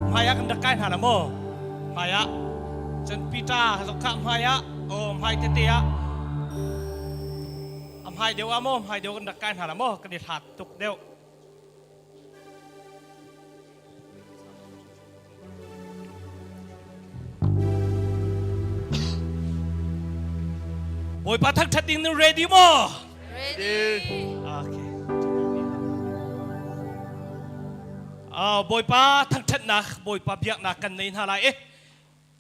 Hmai ah kan rak kai hna la maw? Hmai ah. Cun Peter zong kha hmai ah, oh hmai tete ah. A hmai deuh ah maw, hmai deuh kan rak kai hna la maw? Kan i hlat tuk deuh. Bawipa thangṭhat ding nan ready maw? Ready. Okay. Ah, Bawipa thangṭhatnak, Bawipa biaknak kan nei hna lai i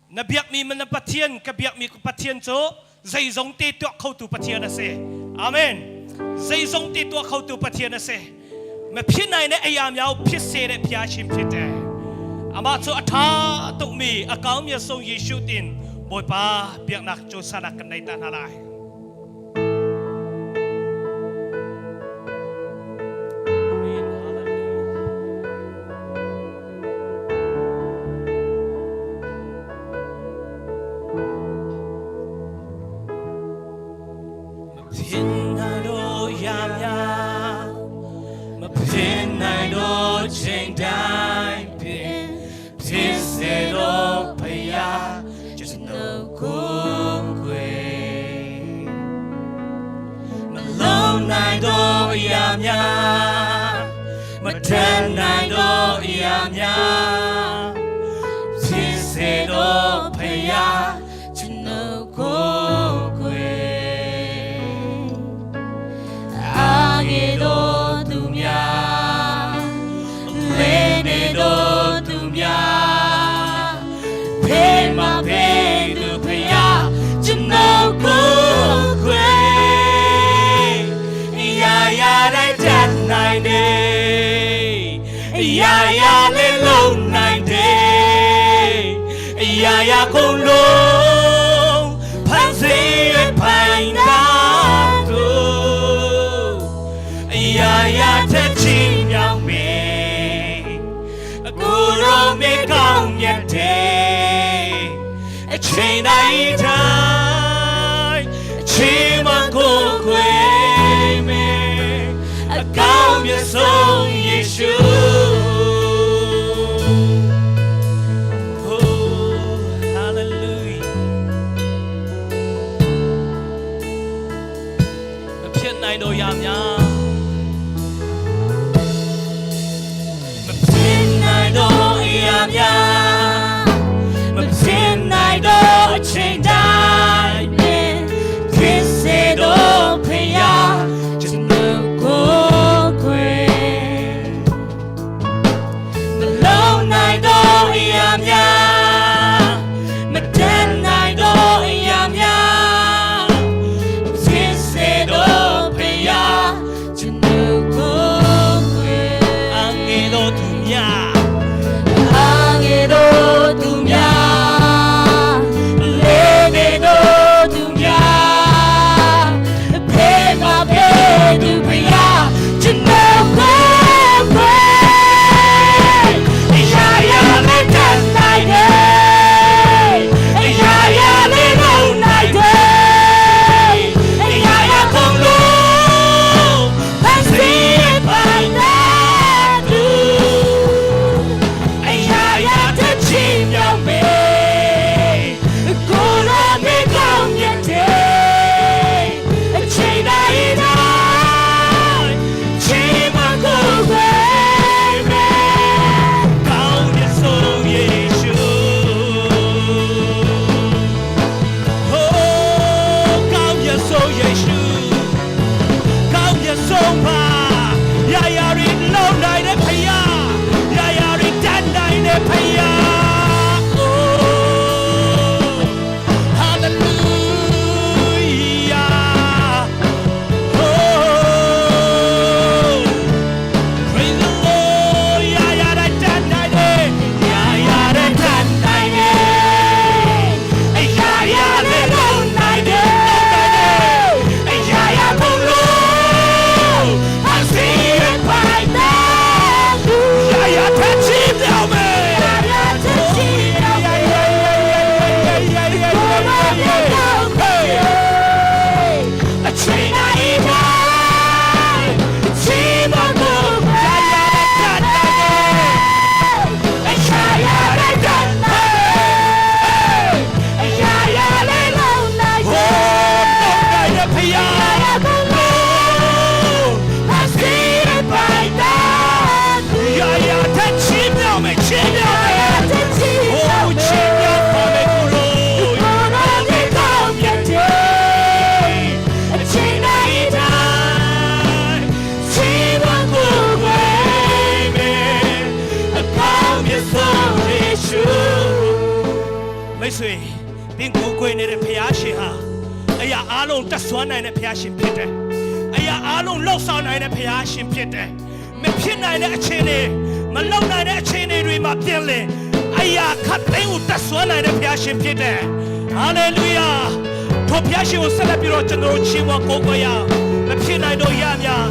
na biakmi man na Pathian, ka biakmi Pathian cu zeizong te tuah khotu Pathian a si. Amen. Zeizong te tuah khotu Pathian a si. Ma phin nai ne ayam yau phit se ne phia chim phit te. Amah cu a ṭha tukmi a kaum Yesu Jesuh tin Bawipa biaknak cu sanak kan nei ta hna lai. Amen. Hallelujah. မထနိုင်တော့အရာများဖြစ်စေတော့ဖယားကျွန်တော်ကိုယ်ွယ်အာငယ်တော်သူများလဲနေတော်သူများဖေးမဖေးသူဖယားကျွန်တော်ကိုယ်ွယ်ရာရာတိုင်းတတ်နိုင်တယ်ရာရာလေးလုံးနိုင်တယ်ရာရာကုန်လုံးဖန်ဆင်းရဖိုင်တာတို့ရာရာထက်ချင်းမြောင်မေအကူရောမေကောင်းမြတ်တယ်အချိန်တိုင်းတိုင်းအချိန်မကိုခွေမေအကောင်းမြတ်ဆုံးယေရှု Oh, hallelujah. မဖြစ်နိုင်တော့ရများမဖြစ်နိုင်တော့ရများမဖြစ်နိုင်တော့အချိန်တိုင်း မိတ်ဆွေသင်ကိုယ်ကိုယ်နေတဲ့ဖျားရှင်ဟာအရာအားလုံးတတ်ဆွမ်းနိုင်တဲ့ဖျားရှင်ဖြစ်တယ်အရာအားလုံးလှုပ်ဆောင်နိုင်တဲ့ဖျားရှင်ဖြစ်တယ်မဖြစ်နိုင်တဲ့အခြေအနေမလုံနိုင်တဲ့အခြေအနေတွေမှာပြင်လင်အရာခတ်သိမ်းကိုတတ်ဆွမ်းနိုင်တဲ့ဖျားရှင်ဖြစ်တယ်ဟာလေလုယာထိုဖျားရှင်ကိုဆက်လက်ပြီးတော့ကျွန်တော်တို့ချီးမွမ်းကိုးကွယ်ရအောင်မဖြစ်နိုင်တော့ရများ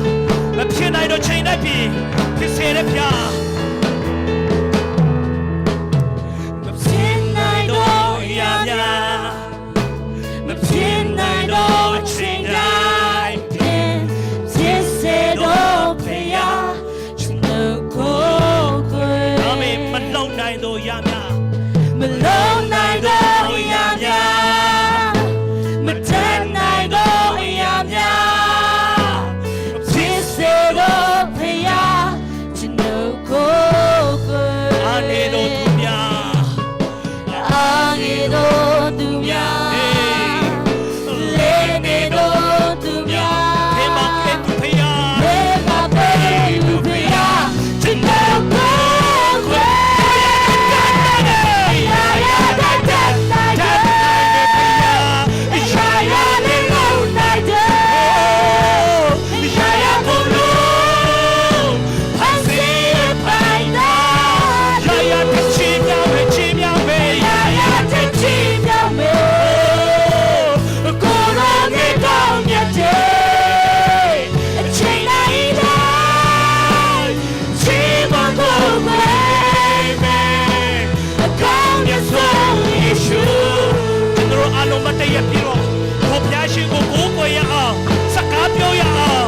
မဖြစ်နိုင်တော့ချိန်လိုက်ပြီဖြစ်စေတဲ့ဖျား မဖြစ်နိုင်တော့ရများမဖြစ်နိုင်တော့အချိန်တိုင်း ပြန်ဖြစ်စေတော့ဖရာကျွန်တော်ကိုယ်ကိုယ် အမေမလုံနိုင်တော့ရများ မလုံးနိုင်တော့အရာများမတတ်နိုင်တော့အရာများဖြစ်စေတော့ဖရာကျွန်တော်ကိုယ်ကိုယ် အနေတော်သူများ အာငေတော်သူများလေနေတော်သူများ ဖေမကေသူဖယား လေမပေသူဖရာကျွန်တော်ကိုယ်ကိုယ်ရာရာတတ်တတ်နိုင်တယ်ရာရာလေးလုံးနိုင်တယ်ရာရာဘုံလုံးဖန်စီပိုင်တာ ရာရာတချီမြောင်ပဲချီမြောင်ပဲ ရာရာတချီမြောင်မေကိုရောငေကောင်းမြတ်တဲ့အချိန်တိုင်းတိုင်းချီမကိုပဲအကောင်းမြတ်ဆုံးယေရှု ကျွန်တော်အလုံးမတည့်ရပြီတော့ဘုရားရှင်ကိုကိုးကွယ်ရအောင်စကားပြောရအောင်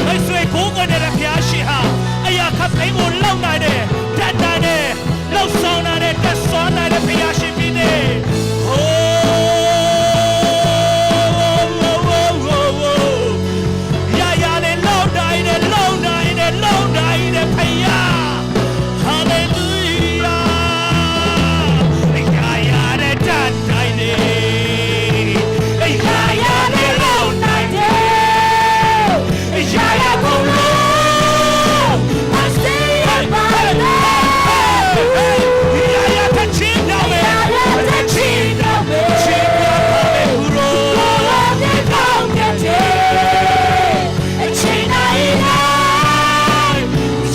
မိတ်ဆွေကိုးကွယ်တဲ့ဘုရားရှင်ဟာအရာခတ်သိမ်းကိုလောက်နိုင်တယ်တတ်နိုင်တယ်လှုပ်ဆောင်နိုင်တယ်တက်ဆွမ်းနိုင်တဲ့ဘုရားရှင်ဖြစ်တယ်ဟိုးရာရာနဲ့လောက်နိုင်တယ်လောက်နိုင်တယ်လောက်နိုင်တယ်ဖယားဟာလေလုယာရာရာနဲ့တတ်နိုင်တယ်ရာရာနဲ့လောက်နိုင်တယ်ရာရာဘုံလုံး I see it by now. ရာရာတချင်းတော်ပဲ ရာရာတချီမြောင်မေ ချင်းတော်ပါပဲဟူရော ကိုရောငေကောင်းမြတ်တဲ့အချိန်တိုင်းတိုင်း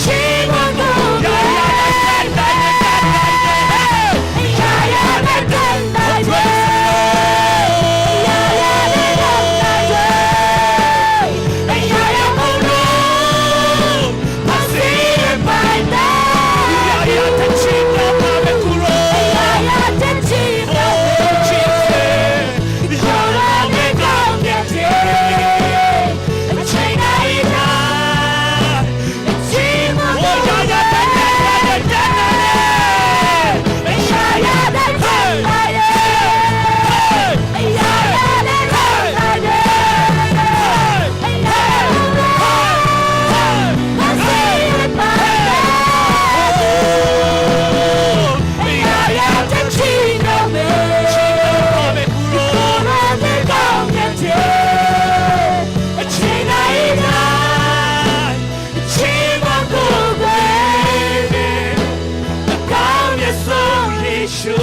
ချီမကို ရာရာနဲ့တတ်နိုင်တယ်တတ်နိုင်တယ် ရာရာနဲ့တတ်နိုင်တယ်ရာရာနဲ့တတ်နိုင်တယ်ရာရာဘုံလုံးဖန်စီပိုင်တာ ရာရာတချင်းတော်ပါပဲဟူရော ရာရာတချီမြောင်မေ ရာရာနဲ့ကောင်းမြတ် အချိန်တိုင်းတိုင်းချီမကို ရာရာတတ်နိုင်တယ်တတ်နိုင်တယ် ရာရာနဲ့တတ်နိုင်တယ်ရာရာနဲ့တတ်နိုင်တယ်ရာရာဖန်စီပိုင်တာရာရာတချီမြောင်မေ ပါပဲဟူရော ကိုရောနဲ့ကောင်းမြတ်တဲ့အချိန်တိုင်းတိုင်းချီမကိုပဲ အကောင်းမြတ်ဆုံးယေရှု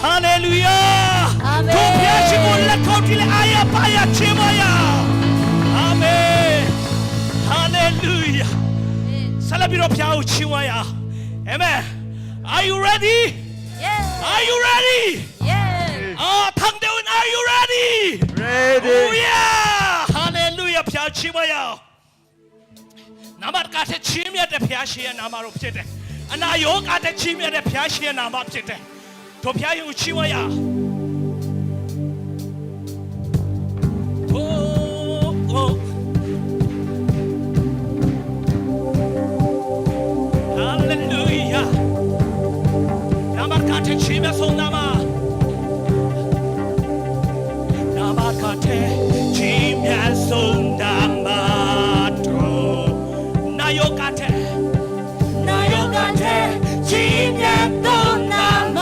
ဟာလေလုယာ အာမင် တို့ဘုရားရှင်ကိုလက်ထောက်ကြည့်လိုက်အာရပါရချေမရအာမင်ဟာလေလုယာဆက်လက်ပြီးတော့ဘုရားကိုချီးမွမ်းရအောင်အာမင် Are you ready? Yeah Are you ready? Yeah အာထံတဲ့ Are you ready? Ready. Oh yeah! Hallelujah ဖျားချီးမွမ်းရအောင်နာမကတဲ့ချီးမြတ်တဲ့ဖျားရှင်ရဲ့နာမတော်ဖြစ်တယ်အနာယောဂတဲ့ချီးမြတ်တဲ့ဖျားရှင်ရဲ့နာမဖြစ်တယ်တို့ဖျားရှင်ကိုချီးမွမ်းရအောင်ဟိုးဟိုး Hallelujah နာမကတဲ့ချီးမြတ်ဆုံးနာမ နာမကတဲ့ချီးမြတ်ဆုံးနာမတော်နာယောကတဲ့ နာယောကတဲ့ချီးမြတ်သောနာမ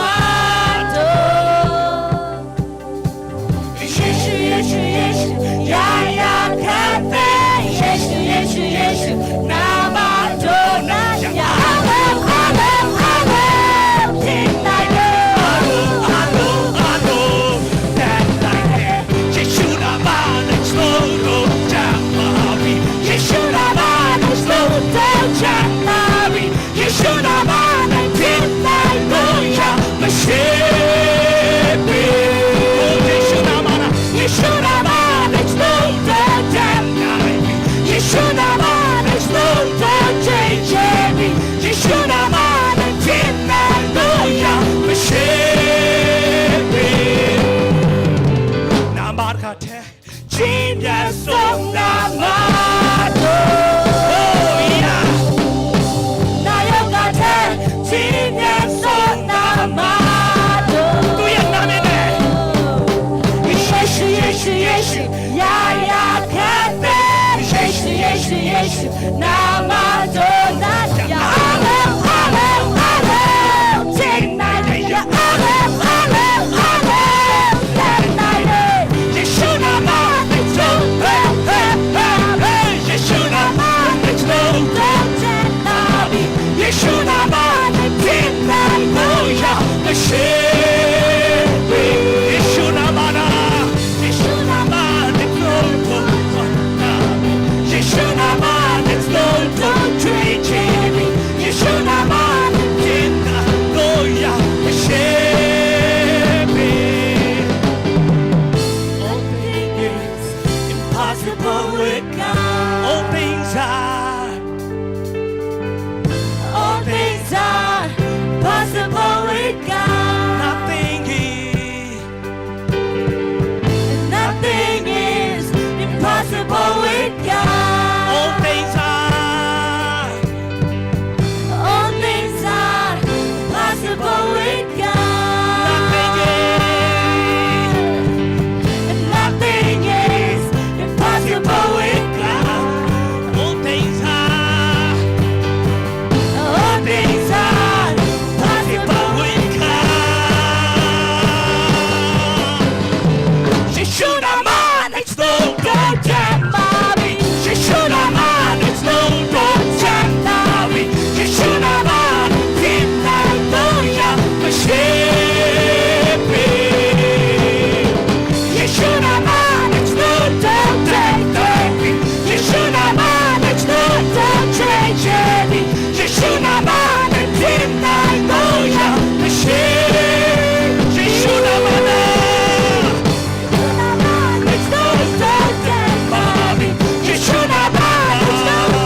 တော်ယေရှုယေရှုယေရှုယာယာခတ်တဲ့ယေရှုယေရှုယေရှုနာမတော်နာယာအာမင်အာမင်အာမင်ဖြစ်နိုင်တယ် Impossible with God. All things are All things are possible with God. Nothing is Nothing is impossible with God. All things are All things are possible with God. Nothing is Nothing is impossible with God. All things are All things are possible with God. ယေရှုနာမနဲ့သုံးတော်ချမ်း ပါပြီ ယေရှုနာမနဲ့သုံးတော်ချမ်းသာပြီယေရှုနာမဖြစ်နိုင်တော့ရမရှိပြီယေရှုနာမနဲ့သုံးတော်ချမ်းသာပြီယေရှုနာမနဲ့သုံးတော်ချမ်းသာပြီယေရှုနာမနဲ့ဖြစ်နိုင်တော့ရမရှိယေရှုနာမနဲ့ Let's go, go, go, ယေရှုနာမ go,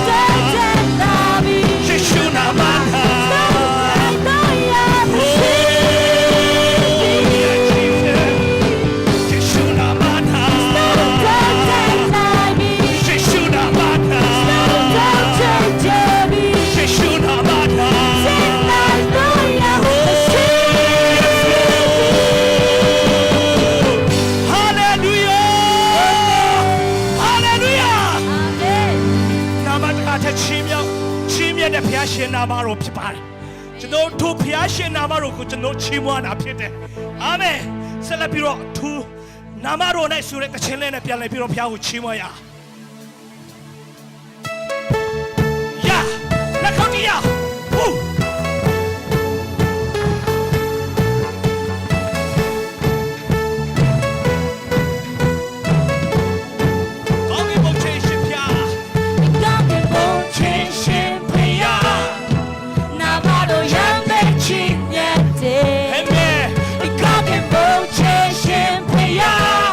ယေရှုနာမယေရှုနာမယေရှုနာမယေရှုနာမဟာလေလုယာဟာလေလုယာနာမတကားတဲ့ချီးမြှောက်ချီးမြှင့်တဲ့ဘုရားရှင်နာမတော်ဖြစ်ပါတယ်ကျွန်တော်တို့ဘုရားရှင်နာမတော်ကိုကျွန်တော်ချီးမွမ်းတာဖြစ်တယ်အာမင်ဆက်လက်ပြီးတော့သူနာမတော်နဲ့ဆိုတဲ့တခြင်းလေးနဲ့ပြန်လည်ပြီးတော့ဘုရားကိုချီးမွမ်းရအောင်ယာလက်ခေါတီယာဟူးကောင်းကင်ဘုရားရှင်ဖျားချင်းရှင်ဖျားဟဲ့မဲကောင်းကင်ဘုရားရှင်ဖျား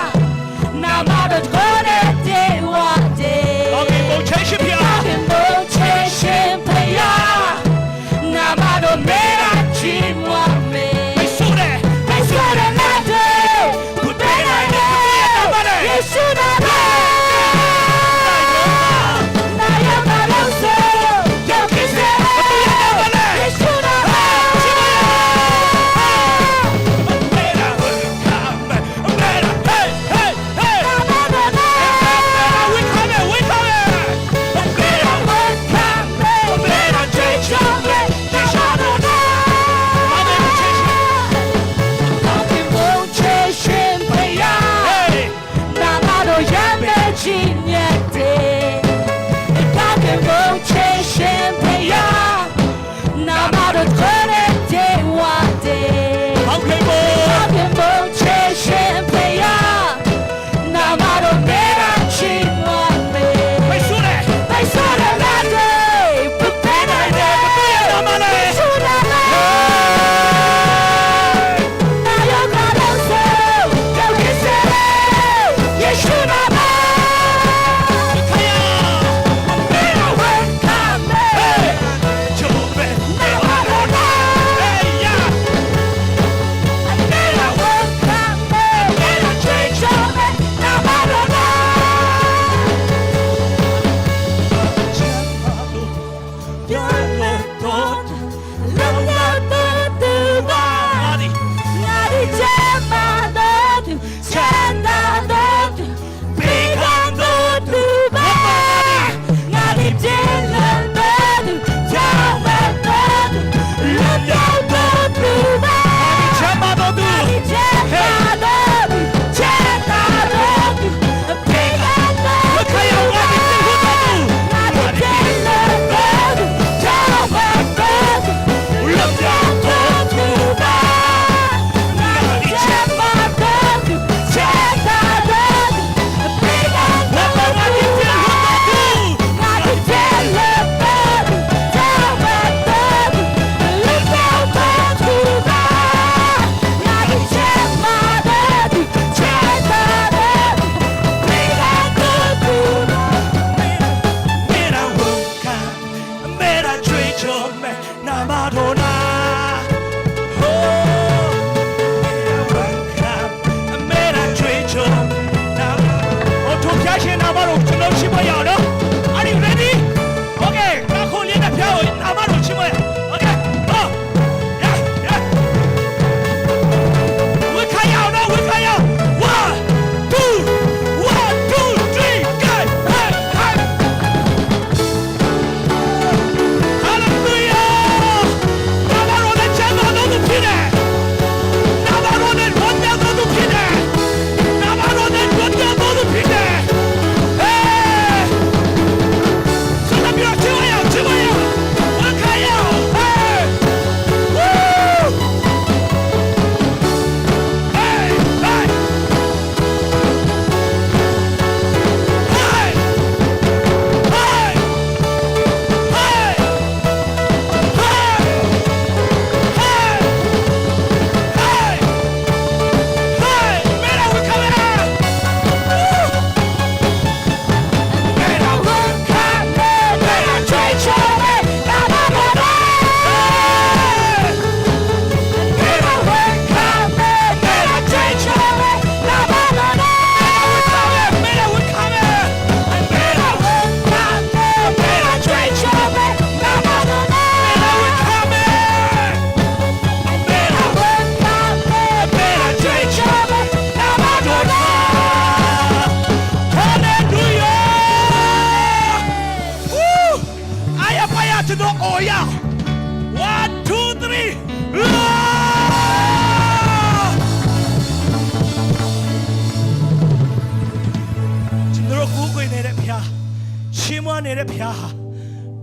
ဖျားဟာ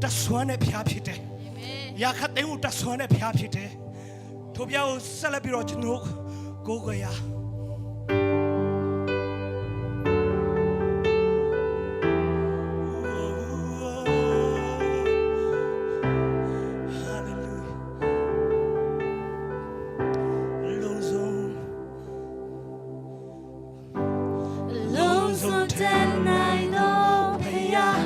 တဆွမ်းတဲ့ဖျားဖြစ်တယ်။ရာခတ်သိန်းကိုတဆွမ်းတဲ့ဖျားဖြစ်တယ်။ထိုဖျားကိုဆက်လက်ပြီးတော့ကျွန်တော်ကိုးကွယ်ရ Hallelujah. လုံးစုံ လုံးစုံတန်နိုင်တော့ဖယား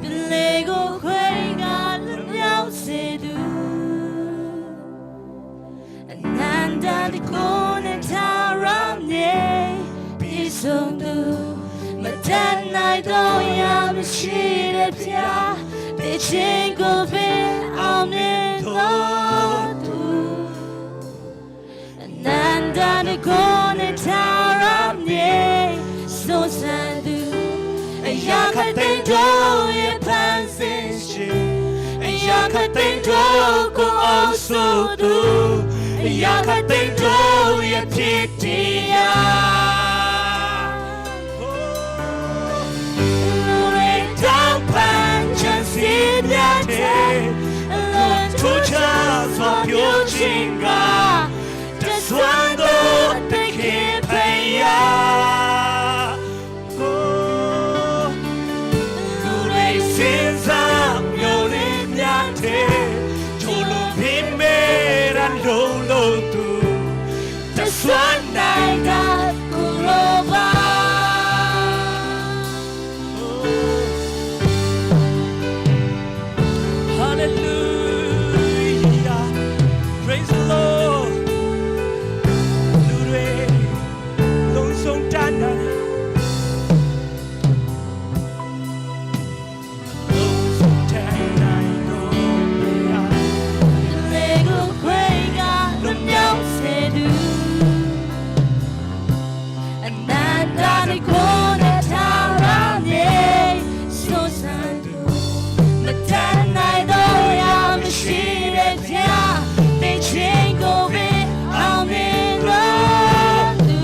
ပြလေကိုခွေကလွတ်မြောက်စေသူအနန္တတကုနဲ့သာရမြေပြေဆုံးသူမတန်နိုင်တော့ရမရှိတဲ့ဖျားပြေချင်းကိုပင်အောင်မြင်တော်သူ အနန္တတကုနဲ့သာရမြေဆိုစံသူအရာခတ်တဲ့တို့ရဲ့ဖန်ဆင်းရှင်အရာခတ်တဲ့တို့ကိုအောင်ဆိုသူအရာခတ်တဲ့တို့ရဲ့ဖြစ်တရားလူတွေတောင်းပန်ချင်စီပြတဲ့အလွန် ထူးခြားစွာပြောခြင်းကတဆွမ်းသောတခင်ဖယားကိုလူတွေစင်စားမျိုးလေးများတဲ့ချိုလူပြင်းမဲရလုံးလုံးသူတဆွမ်းနိုင် တာကိုရောပါ Hallelujah Praise the Lord လူတွေလုံးစုံတန်တန်လုံးစုံတန်နိုင်တော့ဘုရား လေကိုခွေကလွတ်မြောက်စေသူအနန္တတကိုနဲ့သာရမြေဆိုစံသူမတန်နိုင်တော့ရမရှိတဲ့ဖျားတဲ့ချင်းကိုပင်အောင်မြင်တော်သူ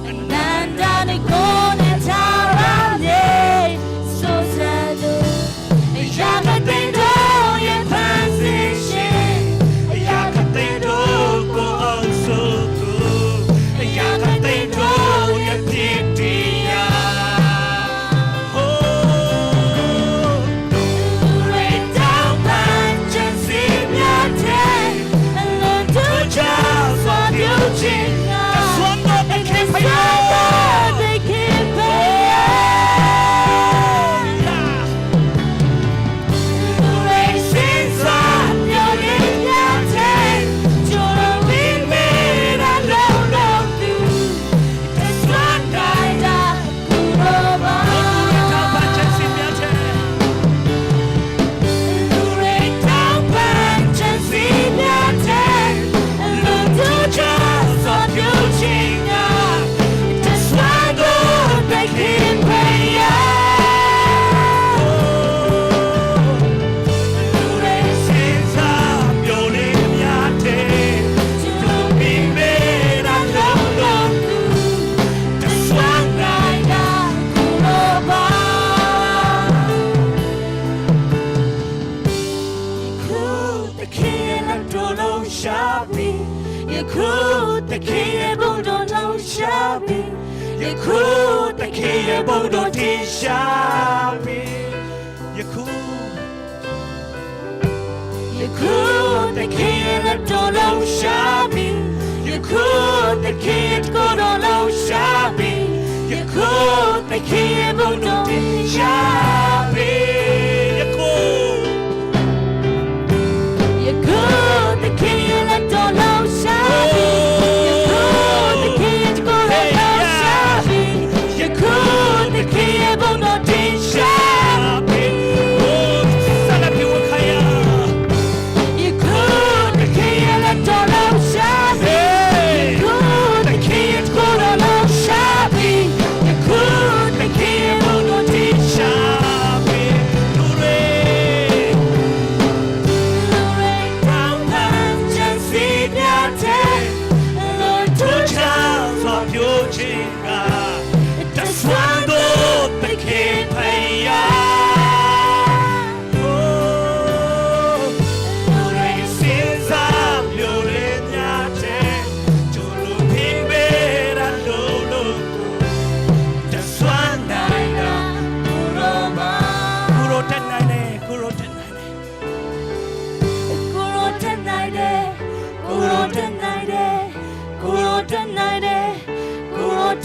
အနန္တတကိုနဲ့သာရမြေဆိုစံသူအရာကတဲ့တို့ရဲ့ဖန်ဆင်းရှင် အရာကတဲ့တို့ကိုအောင်ဆိုသူအရာကတဲ့တို့ရဲ့ဖြစ်တရားဟိုး တွေတောင်းပန်ချင်စီမြတ်တဲ့အလွန်တူချစွာပြုခြင်းက စွမ်းတော်တခင်ဖယား သခင်ဖယားတွေစင်စာမျိုးလေးများတဲ့ကျိုးပင်မေရာလုံးလုံးသူတစွမ်းတိုင်းတာကူရောပါ တောင်းပန်ခြင်းစီမြတ်တဲ့ လူတွေတောင်းပန်ချင်စီမြတ်တဲ့အလွန်တူချစွာပြုခြင်းကတစွမ်းတော်တခင်ဖယား လူတွေစင်စာမျိုးလေးများတဲ့ ကျိုး ပင်မေရာလုံးလုံး သူ တစွမ်း နိုင်တာကိုရောပါ ခုတခင်ရဲ့လက်တော်လုံးရှာပြီး ယခုတခင်ရဲ့ဘုံတော်လုံးရှာပြီး ယခုတခင်ရဲ့ဘုံတော်တင်ရှာပြီးယခု ယခုတခင်ရဲ့လက်တော်လုံးရှာပြီးယခုတခင်ရဲ့ကိုယ်တော်လုံးရှာပြီးယခုတခင်ရဲ့ဘုံတော်တင်ရှာ ပြီးယခု ယခုတခင်ရဲ့လက်တော်လုံးရှာပြီးယခုတခင်ရဲ့ကိုယ်တော်လုံးရှာပြီးယခုတခင်ရဲ့ဘုံတော်တင်ရှာ ပြီးဟိုဆလာပြေဝခယာ ယခုတခင်ရဲ့လက်တော်လုံးရှာပြီး Hey ယခုတခင်ရဲ့ကိုယ်တော်လုံးရှာပြီးယခုတခင်ရဲ့ဘုံတော်တင် ရှာ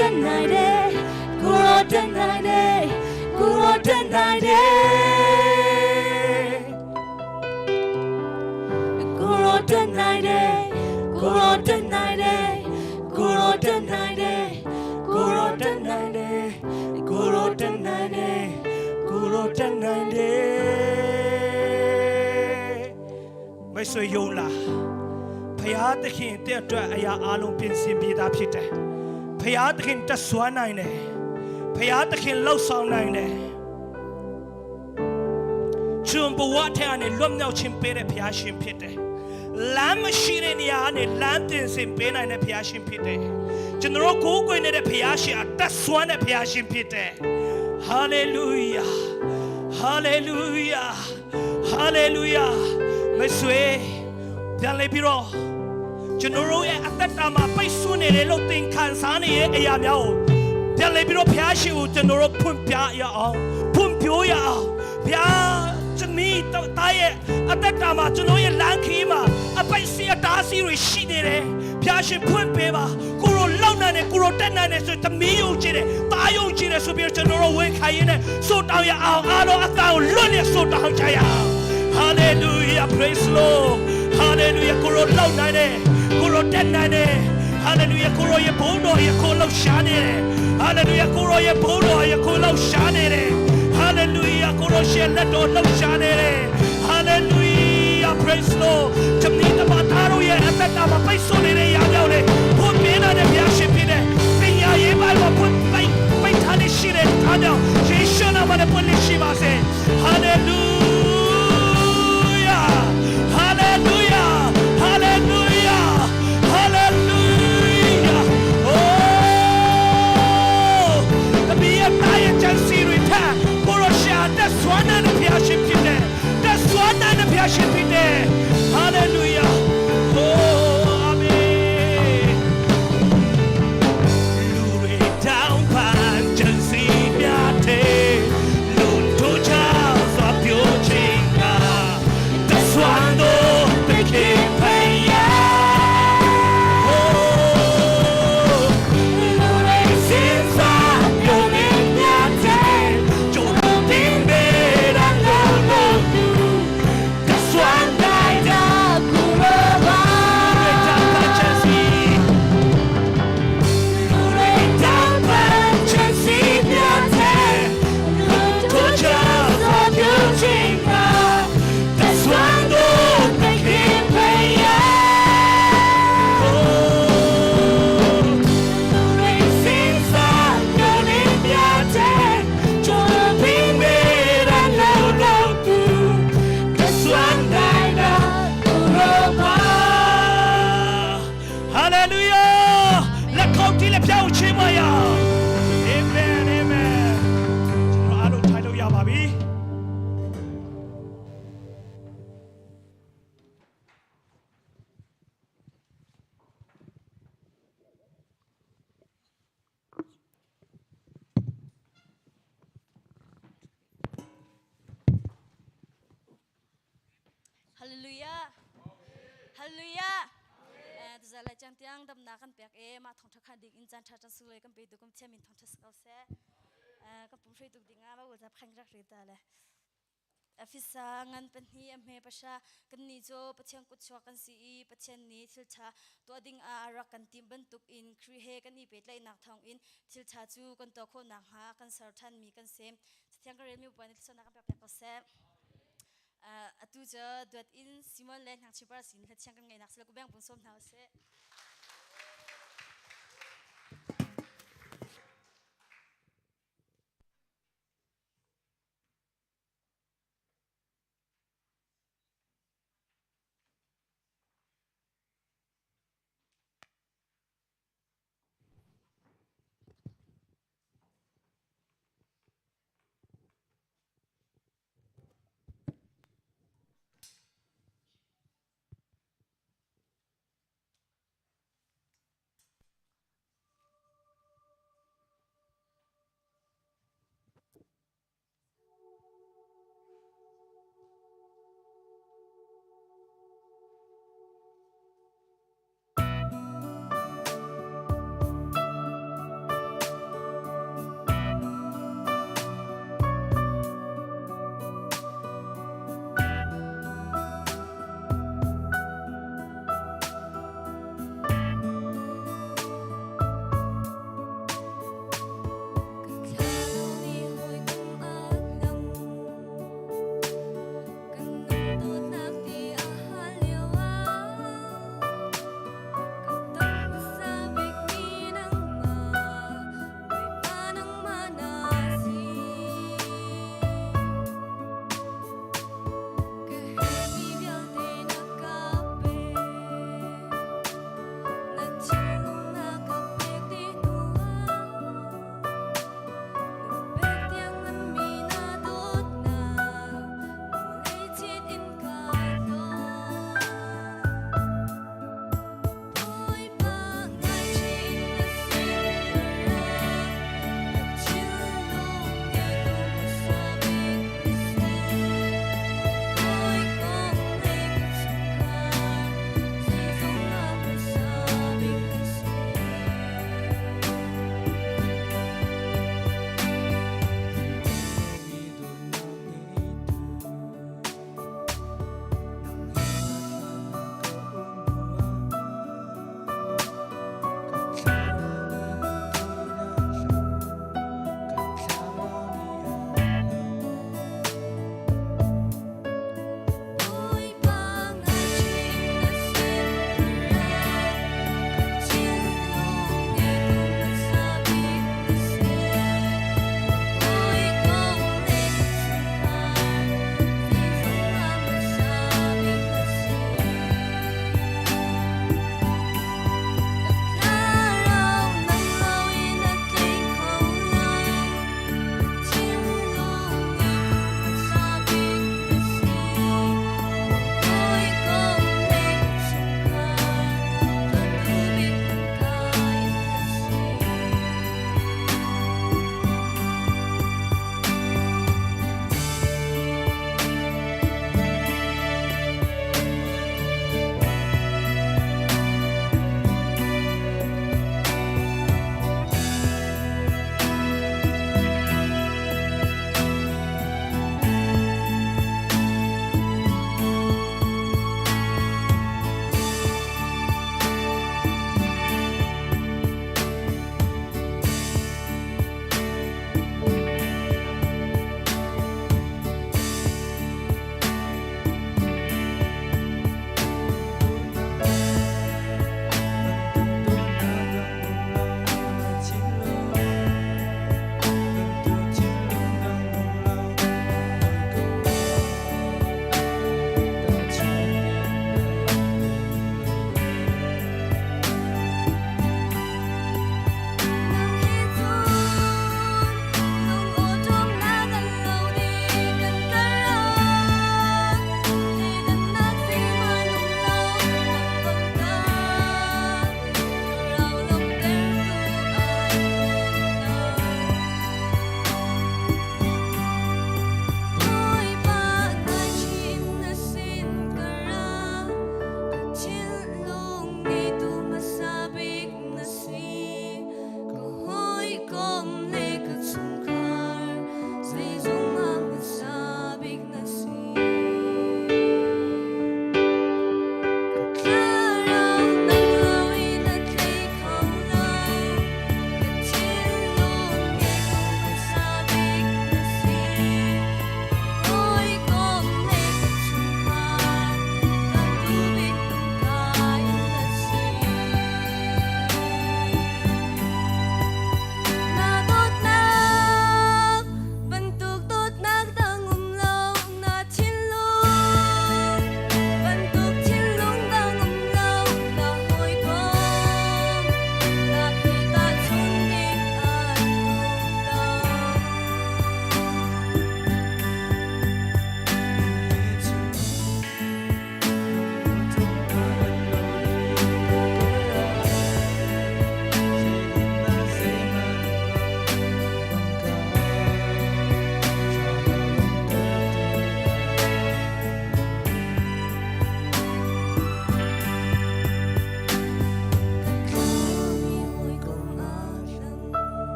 တက်နိုင်တယ်ကိုရောတက်နိုင်တယ်ကိုရောတက်နိုင်တယ်ကိုရောတက်နိုင်တယ်ကိုရောတက်နိုင်တယ်ကိုရောတက်နိုင်တယ်ကိုရောတက်နိုင်တယ် ကိုရောတက်နိုင်တယ်ကိုရောတက်နိုင်တယ်မိတ်ဆွေယုံလားဖရာသခင်တဲ့အတွက်အရာအလုံးပြင်ဆင်ပြီးသားဖြစ်တယ်ဖရာသခင်တက်ဆွမ်းနိုင်တယ်ဖရာသခင်လှုပ်ဆောင်နိုင်တယ်ကျွန်ဘဝထဲကနေလွတ်မြောက်ခြင်းပေးတဲ့ဖရာရှင်ဖြစ်တယ်လမ်းမရှိတဲ့နေရာကနေလမ်းပြင်ဆင်ပေးနိုင်တဲ့ဖရာရှင်ဖြစ်တယ်ကျွန်တော်တို့ကိုးကွယ်နေတဲ့ဖရာရှင်အတက်ဆွမ်းတဲ့ဖရာရှင်ဖြစ်တယ်ဟာလေလုယာဟာလေလုယာဟာလေလုယာမိတ်ဆွေပြန်လေပြီးတော့ကျွန်တော်တို့ရဲ့အသက်တာမှာပိတ်ဆို့နေတယ်လို့သင်ခံစားနေရဲ့အရာများကိုပြန်လေပြီးတော့ဖျားရှင်ကိုကျွန်တော်တို့ဖွင့်ပြရအောင်ဖွင့်ပြရအောင်ဖျားကျွန်မီတာရဲ့အသက်တာမှာကျွန်တော်ရဲ့လမ်းခီးမှာအပိတ်စီအတားစီတွေရှိနေတယ်ဖျားရှင်ဖွင့်ပေးပါကိုရိုလောက်နိုင်တယ်ကိုရိုတက်နိုင်တယ်ဆိုသမီးယုံကြည်တယ်တားယုံကြည်တယ်ဆိုပြီးကျွန်တော်တို့ဝန်ခံရင်းနဲ့ဆိုတောင်းရအောင်အားလုံးအသားကိုလွတ်လျက်ဆိုတောင်းကြရအောင် Hallelujah praise Lord Hallelujah ကိုရိုလောက်နိုင်တယ်ကိုရိုတက်နိုင်တယ် Hallelujah ကိုရိုရဲ့ဘုန်းတော်ရဲ့ကိုလောက်ရှားနေတယ် Hallelujah ကိုရိုရဲ့ဘုန်းတော်ရဲ့ကိုလောက်ရှားနေတယ် Hallelujah ကိုရိုရှေလက်တော်လောက်ရှားနေတယ် Hallelujah praise Lord ကျွန်တော်တပါသားတို့ရဲ့အသက်တာမှာပိတ်ဆို့နေတဲ့ရာကြောင့်လေဘုန်းပြင်းတဲ့ဘုရားရှင်ဖြစ်တဲ့ပညာရေးပိုင်းမှာဘုန်းပိတ်ပိတ်ထားနေရှိတဲ့အားကြောင့်ယေရှုနာမနဲ့ပွင့်လရှိပါစေ Hallelujah Hallelujah Hallelujah Hallelujah Oh တပည့်ရတာရဲ့ချန်စီတွေထကိုရရှာတက်ဆွမ်းတဲ့ဘုရားရှင်ဖြစ်တယ်တက်ဆွမ်းတဲ့ဘုရားရှင်ဖြစ်တယ် Hallelujah Oh Amen လူတွေတောင်းပန်ချန်စီပြတဲ့လူတို့ချစွာပြောချင်းကတက်ဆွမ်းတော့တခင်ဖယား Oh လူတွေစဉ်းစားပြုနေမြတ်တဲ့ ကျိုးတို့တင်ပေတာ လုံးလုံးသူ တဆွမ်း နိုင်တာကိုရောပါ တောင်းပန်ချန်စီ လူတွေတောင်းပန်ချင်စီမြတ်တဲ့လူတို့ချစွာပြုခြင်းက တဆွမ်းတော့ တခင်ဖယား လူတွေစဉ်းစားပြုနေမြတ်တဲ့ကျိုးပြင်းနေတဲ့လုံးလုံးသူ တဆွမ်း နိုင်တာကိုရောပါ ဟာလေလုယာလက်ခုပ်တီးလက်ပြောင်းချပါရအာမင်အာမင်ကျွန်တော်အားလုံးထိုင်လို့ရပါပြီ ฮาเลลูยาฮาเลลูยาเออจะเลยจังเตียงดำนากันเปียกเอมาท่องทักขันดิ่งอินจันทัจันสุเลยกันไปดูกันเทียมินท่องทัสเกาเซเออก็ปุ่มช่วยตุกดิ่งอ่ะมาว่าจะพังรักเรตาเลยอฟิสางันเป็นฮีอเมปะชากันนี่โจปะเชียงกุชวกันซีปะเชียนนี้ทิลชาตัวดิ่งอารักกันทีมบรรทุกอินครีเฮกันนี่เป็ดไลนักทองอินทิลชาจูกันตัวโคนักหากันสารทันมีกันเซมเทียงก็เรียนมีอุปนิสัยนักกันเปียกก็เซ atu cu duat in Simon le hnak chipar sin hla chiang kan ngai nak sila ku beng pun som hna se.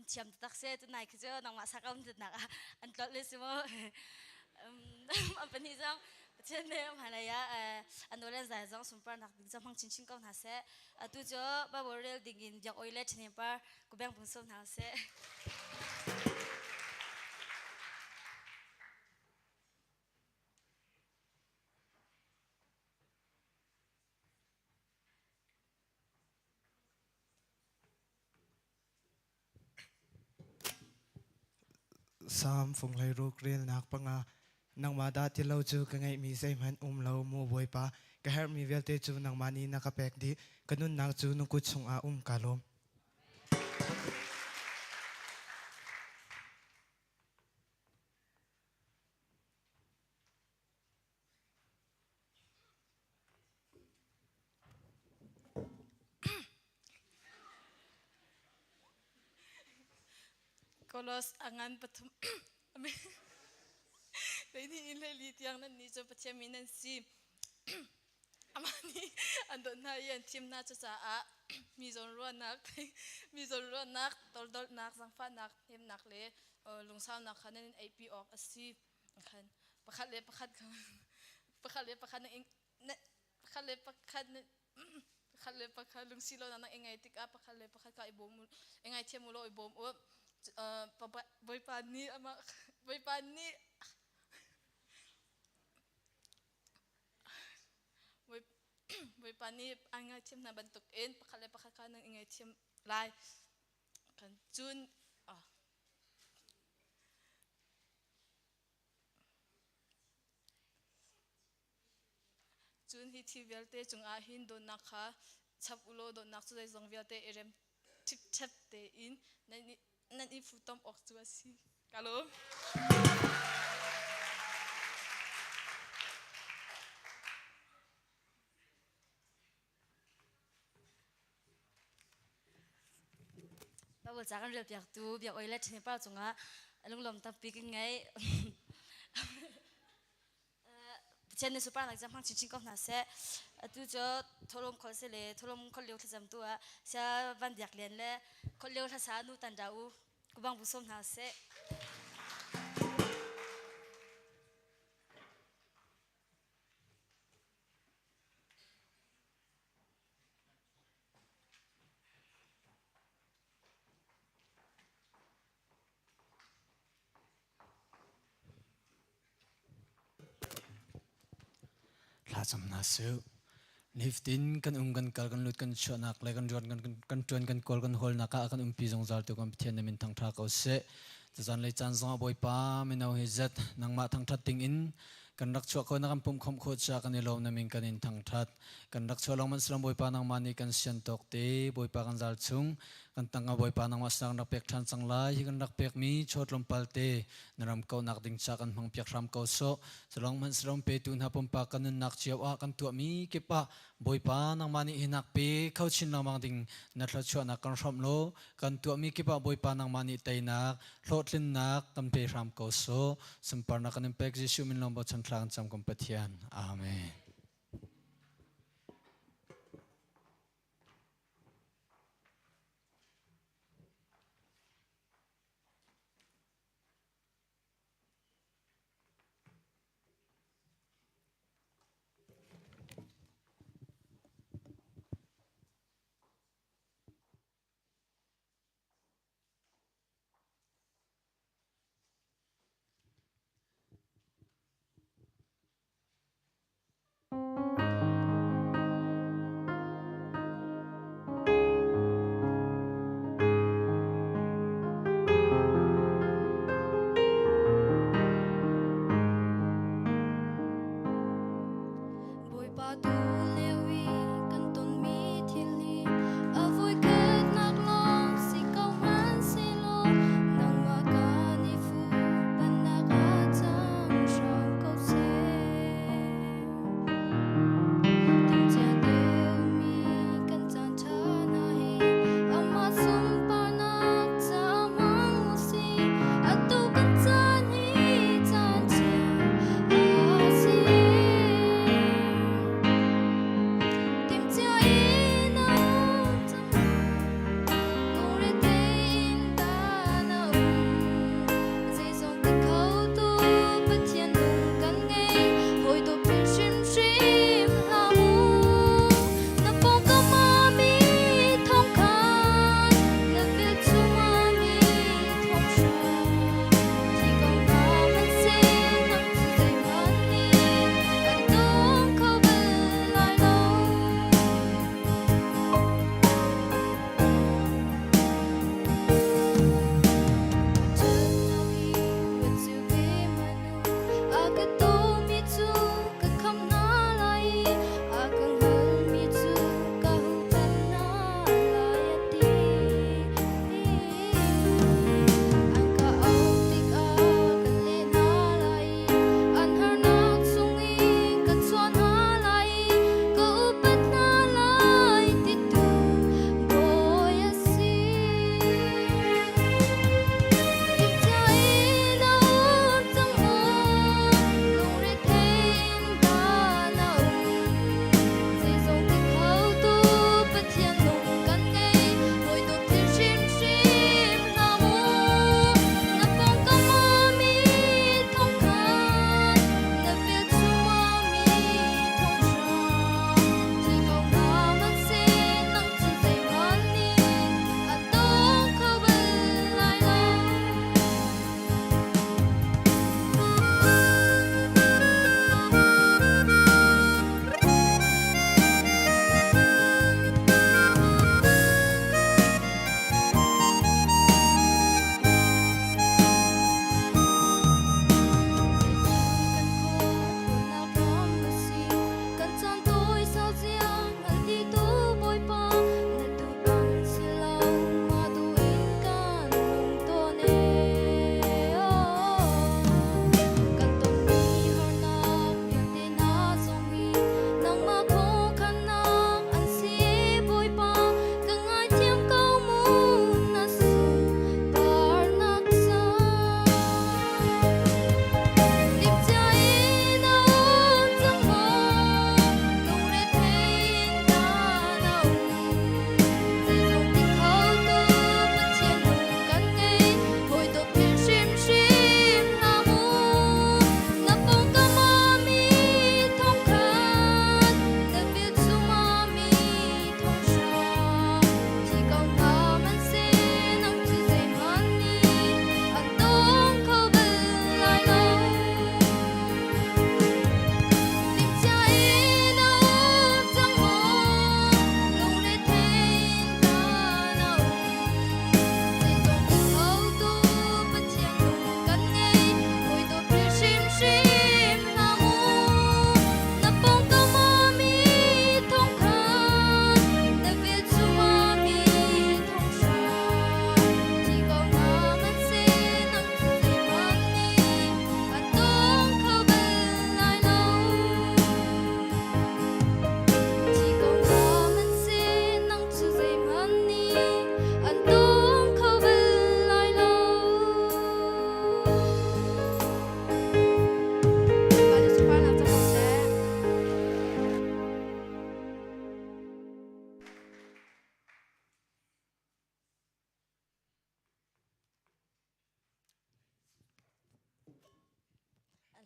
An thiam taktak si. Tunai khi cu nangmah sak um nak ah an tlolh le si mu. An pahnih zong Pathian nih hmailei ah an nawl an zai zong sunparnak ding cu hmang chinchin ko hna seh. Atu cu Bible rel ding in biak oi le ṭhahnem par kubeng pung sawm hna usih. Salm fung 16 relnak 5. Nangmah dah ti lo cu ka ngeihmi zeihmanh um lo, maw Bawipa. Ka herhmi vialte cu nangmah nih na ka pek dih. Ka nunnak cu na kut chungah um kaa lawm. Kolos a ngan pathum Leini in hleili tiang nan nih cu Pathian mi nan si. Amah nih an dawt hna i an thim hna cucaah mi zawnruahnak mi zawnruahnak toldolnak zaangfahnak hnemnak le lungsaunak kha nan in eipi awk a si. Khan pakhat le pakhat pakhat le pakhat na pakhat le pakhat pakhat le pakhat lungsi lo nak i ngai tikah pakhat le pakhat kha i bawm u i ngaithiam u law i bawm u. Bawipa nih amah Bawipa nih Bawipa nih an ngaithiam hna bantukin pakhat le pakhat kha nan i ngaithiam lai. Kan cun Cun hi thil vialte cungah hin dawtnak kha chap u law dawtnak cu zeizong vialte i rem ṭhipṭhep tein nan i fuhtom awk cu a si. Ka lawm. Bible ca kan relpiaktu biak oi le ṭhinepa cungah lunglawm tampi kan ngei. Pathian nih sunparnak cang hmang chinchin ko hna seh. Atu cu tholom khol se le tholom khol lio thlacam tu ah sia van biak lian le khol lio hlasa nu tan da u kubang bu som hna seh. Thlacam hna sih. Nifatin kan um kan kal kan lut kan chuahnak le kan rian kan ṭuan kan kawl kan hawlnak ah kan umpi zungzal tu kan Pathian na min thangṭha ko seh. Cazan lei caan zongah Bawipa mino hi zet nangmah thangṭhat ding in kan rak chuah ko na kan pumh khawmh khawh caah kan i lawm na min kan in thangṭhat. Kan rak chuah lengmang silang Bawipa nangmah nih kan sian tawk te Bawipa kan zal chung kan tangah Bawipa nangmah sinah kan rak pek ṭhan cang lai. Hi kan rak pekmi chaw tlawmpal te na ram kauhnak ding ca kan hmang piak hram ko sawh. Salong hmanh salom petu hna pumpak kan nunnak cio ah kan tuahmi kip ah Bawipa nangmah nih hinak pe kho chin lengmang ding na thluachuahnak kan hrawmh law kan tuahmi kip ah Bawipa nangmah nih teinak hlawhtlinnak kan pe hram ko sawh. Sunparnak kan in pek Jesuh min lawng bochan thla kan cam kan Pathian. Amen.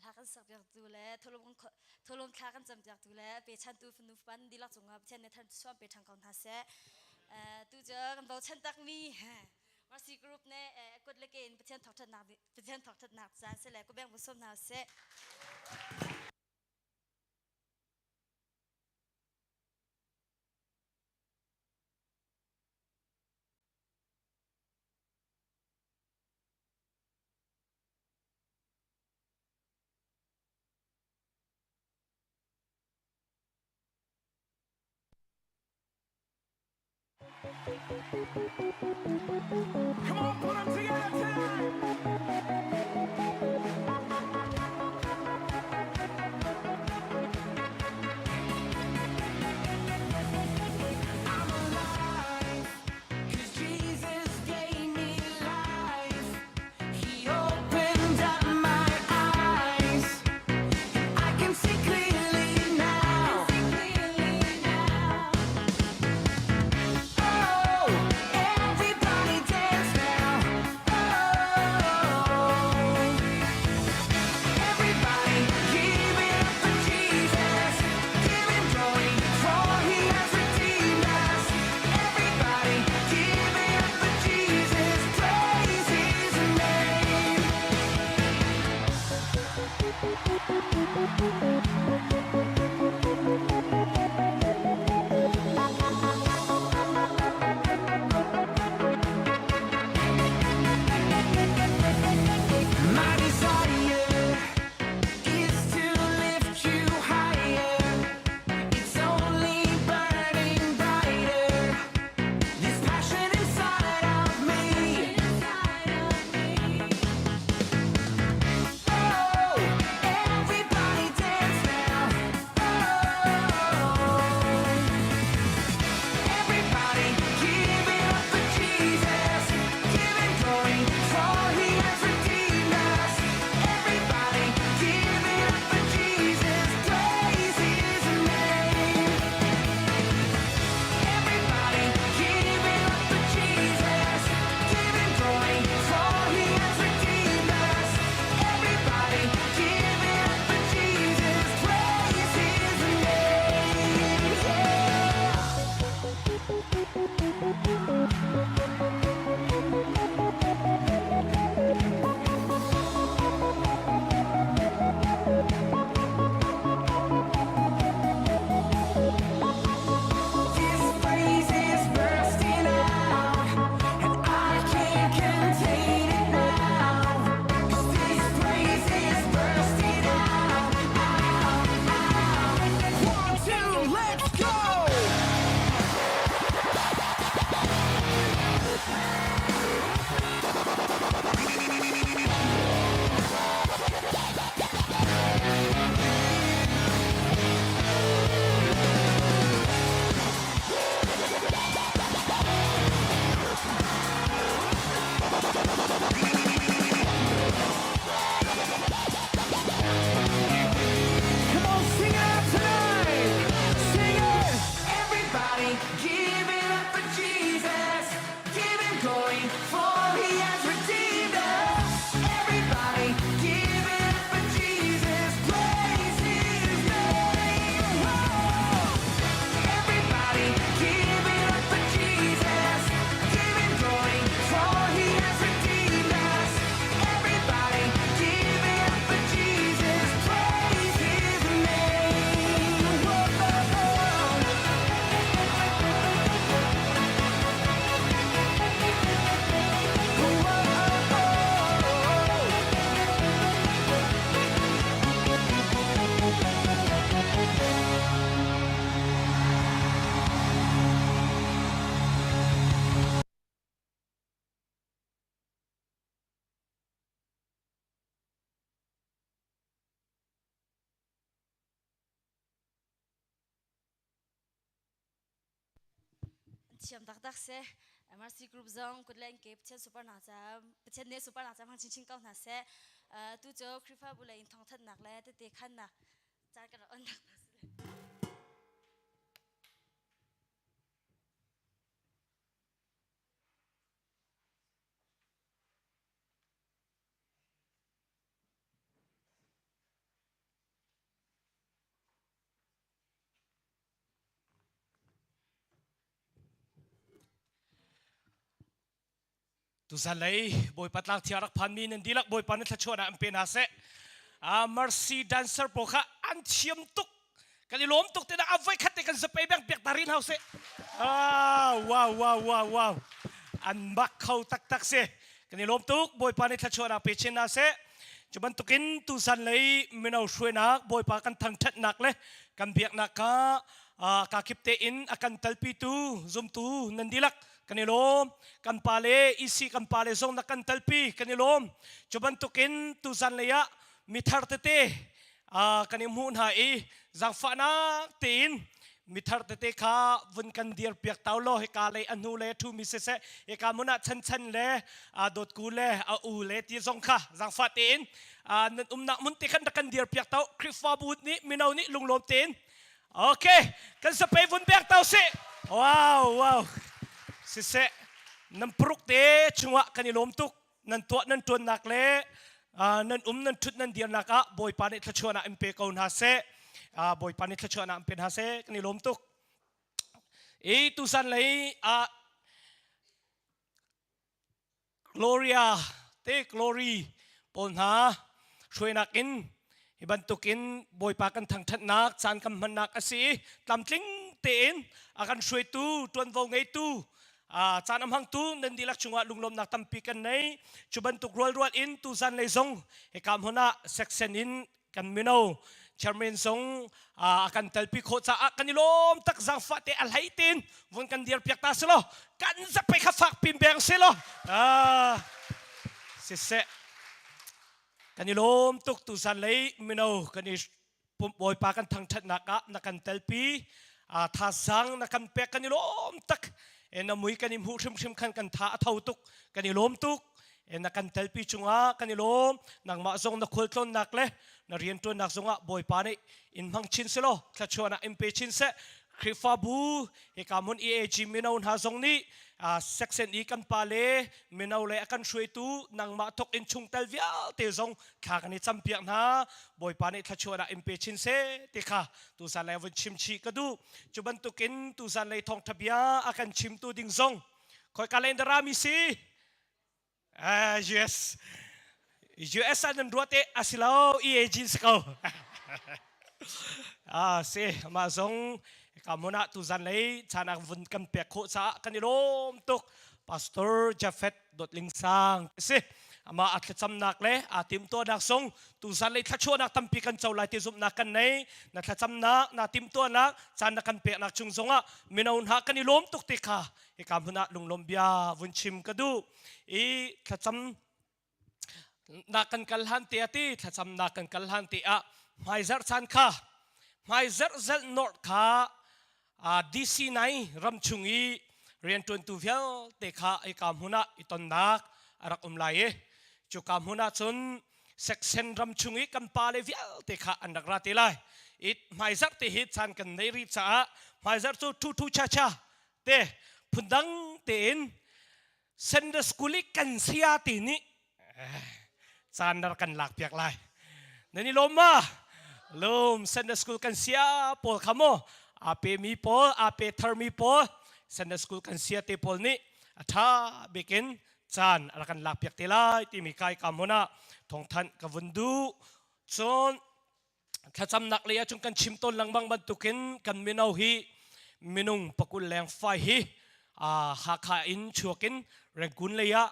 Hla kan sak piaktu le tholom thla kan cam piaktu le pechantu fanu pan dilak cungah Pathian nih thar suam pe ṭhang ko hna seh. Tu cu kan bochan takmi Mercy Group nih kut le ke in Pathian thawkṭhatnak Pathian thawkṭhatnak caan si le kubeng bu sawm hna seh. Come on, put them together tonight. I'm alive, 'cause Jesus gave me life. He opened up my eyes. I can see clearly now. Oh, everybody dance now. Oh, everybody give it up for Jesus. Give him glory, for he has redeemed us. Everybody give it up for Jesus. Praise his name. My desire is to lift you higher. It's only burning brighter. This passion inside of me. Oh, everybody dance now. Oh, everybody give it up for Jesus. Give him glory, for he has redeemed us. Everybody give it up for Jesus. Praise his name. Everybody give it up for Jesus. Give him glory, for he has redeemed us. Everybody give it up for Jesus. Praise his name. Yeah. This praise is bursting out, and I can't contain it now. 'Cause this praise is bursting out, out, out. One, two, let's go! Come on, sing it out tonight! Sing it! Everybody, give it up for Jesus. Give him glory, for he has redeemed us. Everybody, give it up for Jesus. Praise his name. Whoa! Everybody, give it up for Jesus. Give him glory, for he has redeemed us. Everybody, give it up for Jesus. Praise his name. Whoa. Whoa. Thiam taktak seh. Mercy Group zong kut le ke Pathian super na ca Pathian nih super na ca hmang chinchin ko hna seh. Tu cu Khrihfabu lei in thawngthanhnak le tete khannak caan kan rak on nak hna si. Tuzan lei Bawipa tlang thiang rak phanmi nan dihlak Bawipa na thluachuahnak an pe hna seh. Ah Mercy dancer pawl kha an thiam tuk. Kan i lawm tuk te a voi khat te kan zapei beng piak ta rin hau seh. Ah wow wow wow wow. An bak kho taktak si. Kan i lawm tuk Bawipa nih thluachuahnak pe chin hna seh. Cu bantukin tuzan lei mino hruainak Bawipa kan thangṭhatnak le kan biaknak kha kakip tein a kan talpitu zumtu nan dihlak kan i lawm. Kan pa le EC kan pa le zong na kan talpi kan i lawm. Cu bantukin tuzan lei ah mithar tete kan i hmuh hna i zaangfahnak tein mithar tete kha vun kan dir piak tau law hika lei a hnu le thu mi siseh hika hmun ah chanchan le dawtku le a u le ti zong kha zaangfah tein nan umnak mun te khan rak kan dir piak tau Khrihfabu nih mino nih lunglawm tein Okay, kan sapei vun pek tau si. Wow, wow. Siseh, nan pruk te chungah kan i lawm tuk. Nan tuah nan tuannak le nan um nan thut nan dirnak ah Bawipa nih thluachuahnak in pe ko hna seh. Bawipa nih thluachuahnak in pe hna seh. Kan i lawm tuk. I tusan lei ah Gloria te glory pawl hna hruainak in hi bantukin Bawipa kan thangṭhatnak caan kan hmannak a si i tlamtling tein a kan hruaitu ṭuanvo ngeitu caan a hmangtu nan dihlak chungah lunglawmnak tampi kan nei cu bantuk rualrual in tuzan lei zong hika hmun ah section in kan mino chairman zong a kan telpi khawh caah kan i lawm tak zaangfah te a hlei tin vun kan dir piak ta selaw kan zape kha fak pin beng selaw siseh kan i lawm tuk tuzan lei mino kan i bawipa kan thangthatnak ah na kan telpi thazaang na kan pek kan i lawm tak na mui kan i hmuh hrimhrim khan kan tha a tho tuk kan i lawm tuk na kan telpi cungah kan i lawm nangmah zong na khualtlawnnak le na rianṭuannak zongah Bawipa nih in hmang chin selaw thluachuahnak in pe chin seh Khrihfabu hika hmun EAG mino hna zong nih section i kan pa le mino le a kan hruaitu nangmah thok in chungtel vialte zong thla kan i campiak hna Bawipa nih thluachuahnak in pe chin seh ti kha tuzan lei vun chim chih ka duh cu bantukin tuzan lei thawngṭha bia a kan chimtu ding zong khoi ka len dara mi si US US ah nan ruat e asilo EAG si ko ah si mah zong ka mun ah tuzan lei chanak vun kan pek khawh caah kan i lawm tuk Pastor Jafet Dawtling Sang si amah a thlacamnak le aa timtuahnak zong tuzan lei thlachuahnak tampi kan co lai ti zumhnak kan nei na thlacamnak na timtuahnak caan na kan peknak chung zongah mino hna kan i lawm tuk ti kha hika hmun ah lunglawm bia vun chim ka duh i thlacam na kan kal hlan te ati thlacam na kan kal hlan te ah hmaizarh caan kha hmaizarh zelh norh kha DC nai ram chung i rianṭuantu vialte kha hika hmun ah i tonnak a rak um lai i cuka hmun ah cun section ram chung i kan pale vialte kha an rak ra te lai i hmaizarh te hi caan kan nei rih caah hmaizarh cu thu thu cha cha te phundang tein Sunday school i kan saya te nih caan nar kan lak piak lai nan i lawm ma lawm Sunday school kan sia pawl kha maw aa pe mi pawl aa pe thar mi pawl Sunday school kan sia te pawl nih a tha bikin caan a rak kan lak piak te lai timi kai ka hmun ah thawngthanh ka vun duh cun thlacamnak lei ahcun kan chim tawn lengmang bantukin kan mino hi minung pakul leng fai hi Hakha in chuak in Rangoon lei ah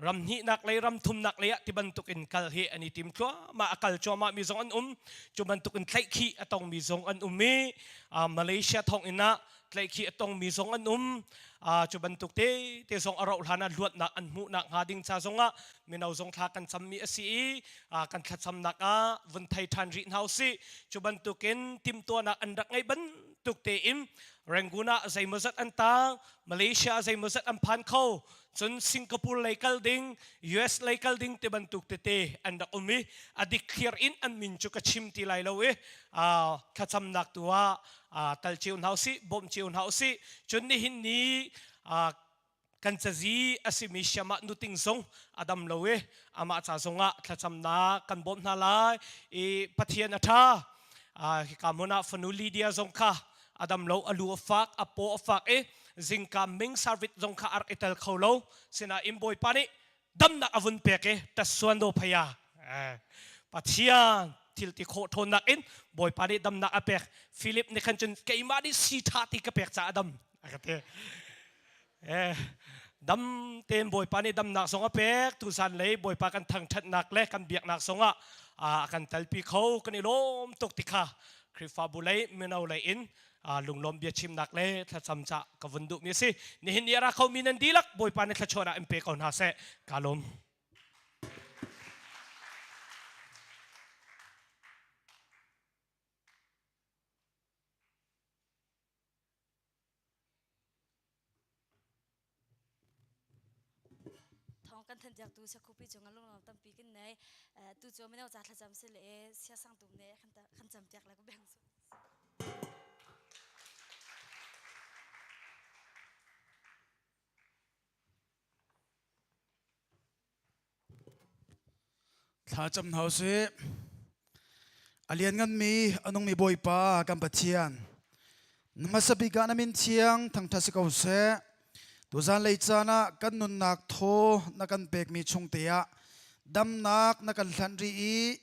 ram hnihnak lei ram thumnak lei ah ti bantuk in kal hi an i tim thluahmah a kal cuahmah mi zong an um cu bantuk in tlaihkhih a tong mi zong an um i Malaysia thong in ah tlaihkhih a tong mi zong an um cu bantuk te te zong a rauh hlan ah luatnak an hmuhnak hnga ding ca zongah mino zong thla kan cammi a si i kan thlacamnak ah vun thei ṭhan rih hna usih cu bantukin timhtuahnak an rak ngeih bantuk tein Rangoon ah zeimawzat an tang Malaysia ah zeimawzat an phan kho cun Singapore lei kal ding US lei kal ding ti bantuk tete an rak um i a dikthliar in an min cu ka chim ti lai lo i thlacamnak tu ah tal cio hna usih bawmh cio hna usih cun nihin ni kan cazi a simi siamah nuting zong a dam lo i amah ca zongah thlacamnak kan bawmh hna lai i Pathian a ṭha hika hmun ah fanu Lydia zong kha a dam lo a lu a fak a paw a fak i Zingka ming service zong kha a rak i tel kho lo. Sinain Bawipa nih damnak a vun pek i tasuan do phaya. Pathian thil ti khawh ṭhawnnak in Bawipa nih damnak a pek. Philip nih khan cun keimah nih si ṭha ti ka pek caah a dam a ka ti. Dam tein Bawipa nih damnak zong a pek. Tuzan lei Bawipa kan thangṭhatnak le kan biaknak zongah a kan telpi kho kan i lawm tuk ti kha Khrihfabu lei mino lei in lunglawm biachimnak le thlacam ca ka vun duhmi a si. Nihin ni a ra khomi nan dihlak Bawipa nih thluachuahnak in pe ko hna seh. Kaa lawm. Thawng kan thanh piaktu Sakhupi cung ah lunglawm tampi kan nei. Tu cu mino ca thlacam si le siasang tum ne kan cam piak le ka beng su. Thlacam hna usih. A liannganmi a nungmi Bawipa kan Pathian, na hmasa bik ah na min thiang thangṭhat si ko seh. Tuzan lei caan ah kan nunnak thaw na kan pekmi chungte ah damnak na kan hlanh rih i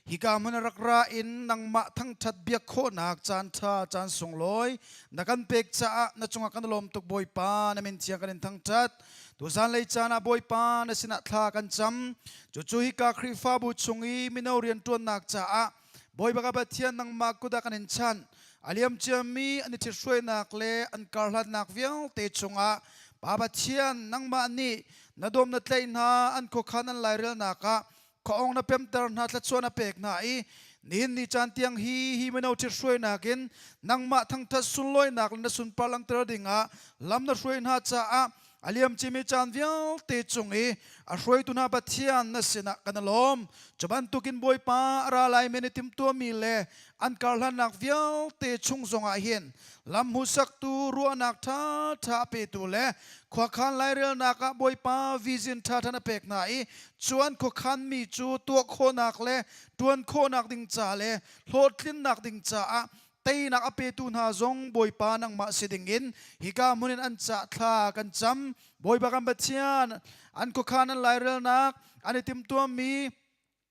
hika hmun a rak ra in nangmah thangṭhat biak khawhnak caan ṭha caan sunglawi na kan pek caah na cungah kan lawm tuk Bawipa na min thiang kan in thangṭhat. Tuzan lei caan ah Bawipa na sinah thla kan cam. Cucu hika Khrihfabu chung i mino rianṭuannak caah Bawipa ka Pathian nangmah kut ah kan in chanh. A liam ciami an i ṭhithruainak le an karhlannak vialte chungah Pa Pathian nangmah nih na dawm na tlaih hna an khuakhan an lairelnak ah khuaawng na pemter hna thluachuah na pek hna i nihin ni caan tiang hi hi mino ṭhithruainak in nangmah thangṭhat sunlawinak le na sunpar langhter dingah lam na hruai hna caah a liam cimi caan vialte cung i a hruaitu hna Pathian na sinah kan i lawm. Cu bantukin Bawipa a ra lai men i timhtuahmi le an karhlannak vialte chung zongah hin lam hmuhsaktu ruahnak ṭhaṭha a petu le khuakhan lairelnak ah Bawipa vision ṭhaṭha na pek hna i cu an khuakhanmi cu tuah khawhnak le ṭuan khawhnak ding ca le hlawhtlinnak ding caah teinak a petu hna zong Bawipa nangmah si dingin hika hmun in an cah thla kan cam. Bawipa kan Pathian, an khuakhan an lairelnak an i timhtuammi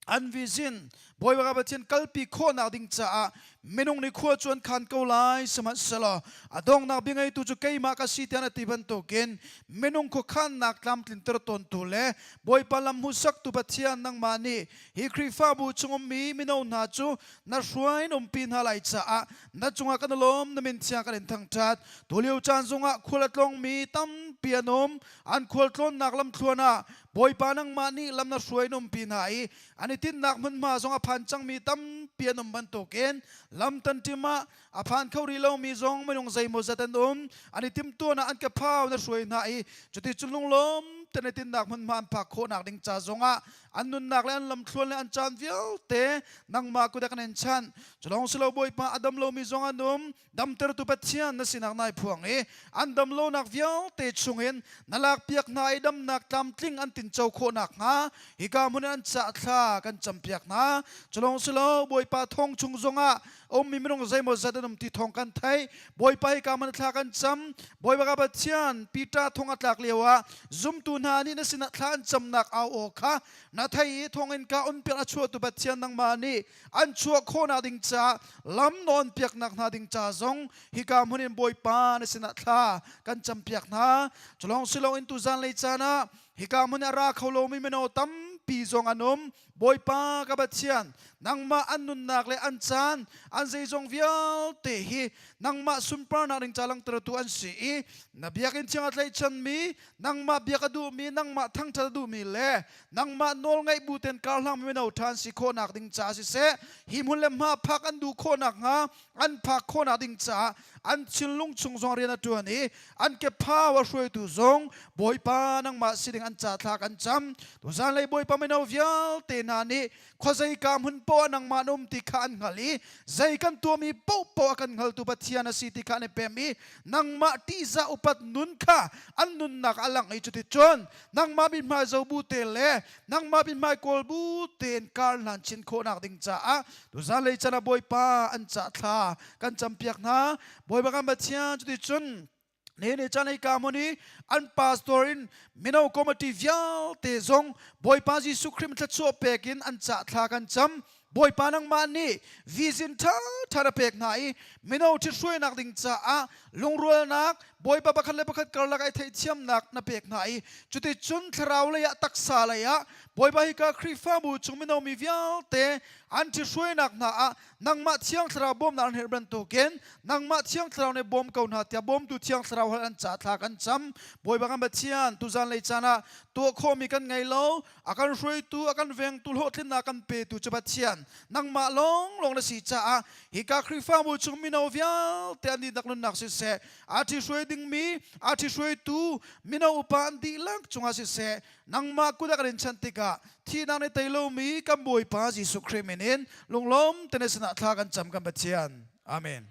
an vision Bawipa ka Pathian kalpi khawhnak ding caah minung nih khua cu an khan ko lai sihmanhsehlaw a donghnak bia ngeitu cu keimah ka si tiah na ti bantukin minung khuakhannak tlamtlinter tawntu le Bawipa lam hmuhsaktu Pathian nangmah nih hi Khrihfabu chung ummi mino hna cu na hruai na umpi hna lai caah na cungah kan i lawm na min thiang kan in thangṭhat tulio caan zongah khual a tlawngmi tampi an um an khualtlawnnak lamthluan ah Bawipa nangmah nih lam na hruai na umpi hna i an i tinhnak hmunhma zong a phan cangmi tampi an um bantukin lam tanṭim ah a phan kho rih lomi zong minung zeimawzat an um an i timhtuahnak an ke phau na hruai hna i cuti cun lunglawm ten i tinhnak hmunhma an phak khawhnak ding ca zongah an nunnak le an lamthluan le an caan vialte nangmah kut ah kan in chanh culawng silo Bawipa a dam lomi zong an um damtertu Pathian na sinak nai phuang i an dam lonak vialte chungin na lakpiak hna i damnak tlamtling an tinco khawh nakhnga hika hmun in an cah thla kan campiak hna culawng silo Bawipa thong chung zongah a ummi minung zeimawzat an um ti thawng kan theih Bawipa hika hmun thla kan cam Bawipa ka Pathian Peter thong a tlak lio ah zumtu hna nih na sinah thla an camnak au aw kha na thei i thonginn ka umpiak a chuahtu Pathian nangmah nih an chuah khawhnak ding caah lam nawn piaknak hna ding ca zong hika hmun in Bawipa na sinah thla kan campiak hna culawng silong in tuzan lei caan ah hika hmun a ra kho lomi mino tampi zong an um Bawipa ka Pathian, nangmah an nunnak le an caan, an zeizong vialte hi nangmah sunparnak ding ca langhtertu an si i na biakinn thiang a tlaihchanmi, nangmah biak a duhmi, nangmah thangṭhat a duhmi le nangmah nawlngaih bu ten karhlangmi mino ṭha an si khawhnak ding caah siseh, hi hmun le hma phak an duh khawhnak hnga an phak khawhnak ding caah an thinlung chung zong rian a ṭuan i an kephau a hruaitu zong Bawipa nangmah si ding an ca thla kan cam. Tuzanlei Bawipa mino vialte hna nih khuazeika hmun poah nangmah na um ti kha an hngalh i zei kan tuahmi paohpaoh a kan hngaltu Pathian a si ti kha an i pem i nangmah ṭihzah upat nun kha an nunnak a langh i cuticun nangmah mithmai zo bu te le nangmah mithmai kawl bu tein kar hlan chin khawhnak ding caah tuzanlei can ah Bawipa an cah thla kan campiak hna. Bawipa kan Pathian cuticun. Ne ne chan hei ka mon i an pastor in mino committee vialte zong Bawipa Jesuh Khrih thluachuah pek in an cah thla kan cam. Bawipa nangmah nih vision ṭha ṭha na pek hna i mino ṭhithruainak ding caah lungrualnak Bawipa pakhat le pakhat karlak ai theihthiamnak na pek hna i cuticun thlarau lei ah taksa lei ah Bawipa hika Khrihfabu chung mino mi vialte an ṭhithruainak hna ah nangmah Thiang Thlarau bawmnak an herh bantukin nangmah Thiang Thlarau nih bawm ko hna tiah bawmtu Thiang Thlarau hal an ca thla kan cam. Bawipa kan Pathian, tuzan lei caan ah tuah khawhmi kan ngei lo. A kan hruaitu, a kan vengtu, hlawhtlinnak kan petu cu Pathian nangmah lawnglawng na si caah hika Khrihfabu chung mino vialte an dihlak nunnak siseh, aa ṭhihruai dingmi, aa ṭhihruaitu mino upa an dihlak cungah siseh, nangmah kut a kan in chanh tikah thihnak nih tei lomi kan Bawipa Jesuh Khrih min in lunglawm te na sinah thla kan cam kan Pathian. Amen.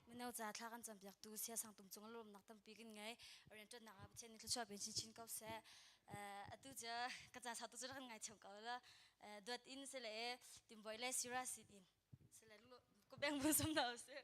Mino ca thla kan campiaktu sia sangtum cung lawmnak tampi kan ngei. Rianṭuannak ah Pathian nih thluachuah pe chinchin ko seh. Atu cu ka ca sau tu cu kan ngai thiam ko la. Duat in sile timboy le sira sin in sile ko beng bun sum na usih.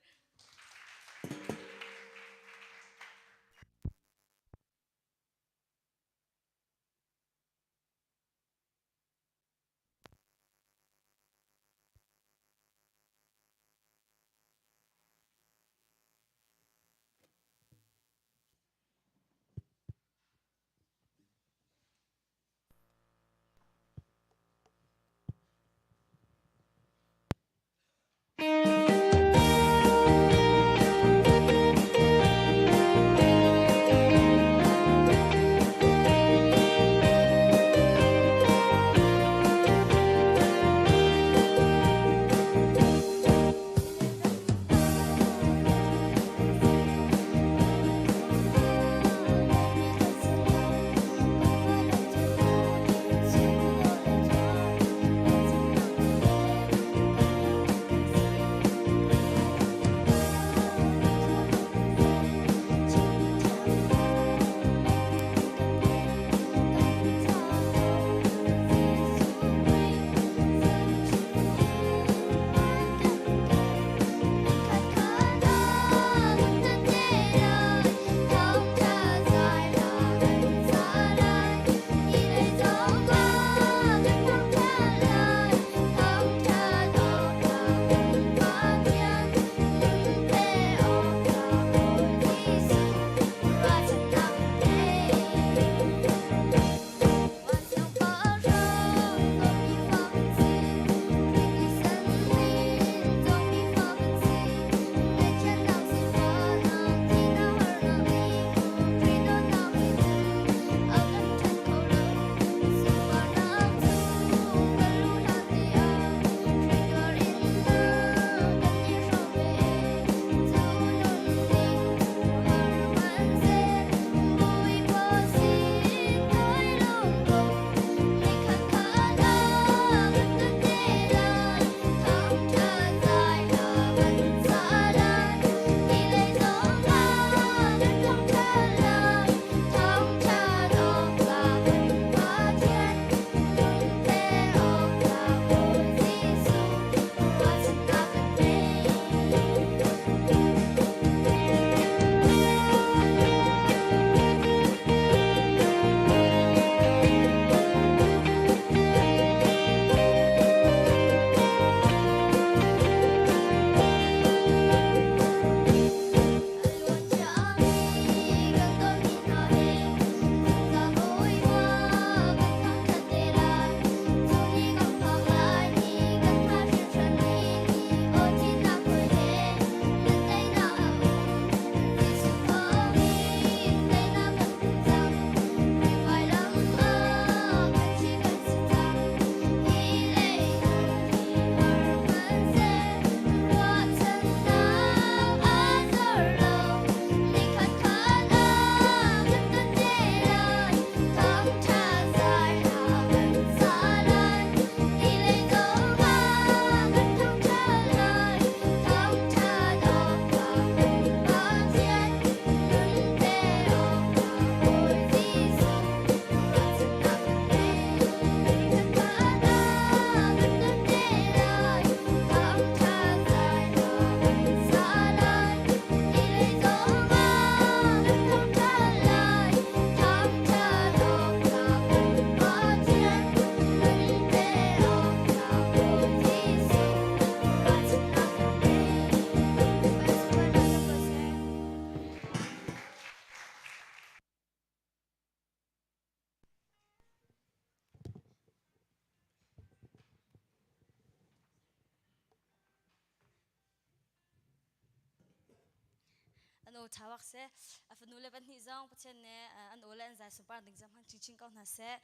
aw ṭha bak seh. A fanu le pahnih zong Pathian nih an aw le an zai sunpar ding cang hmang chinchin ko hna seh.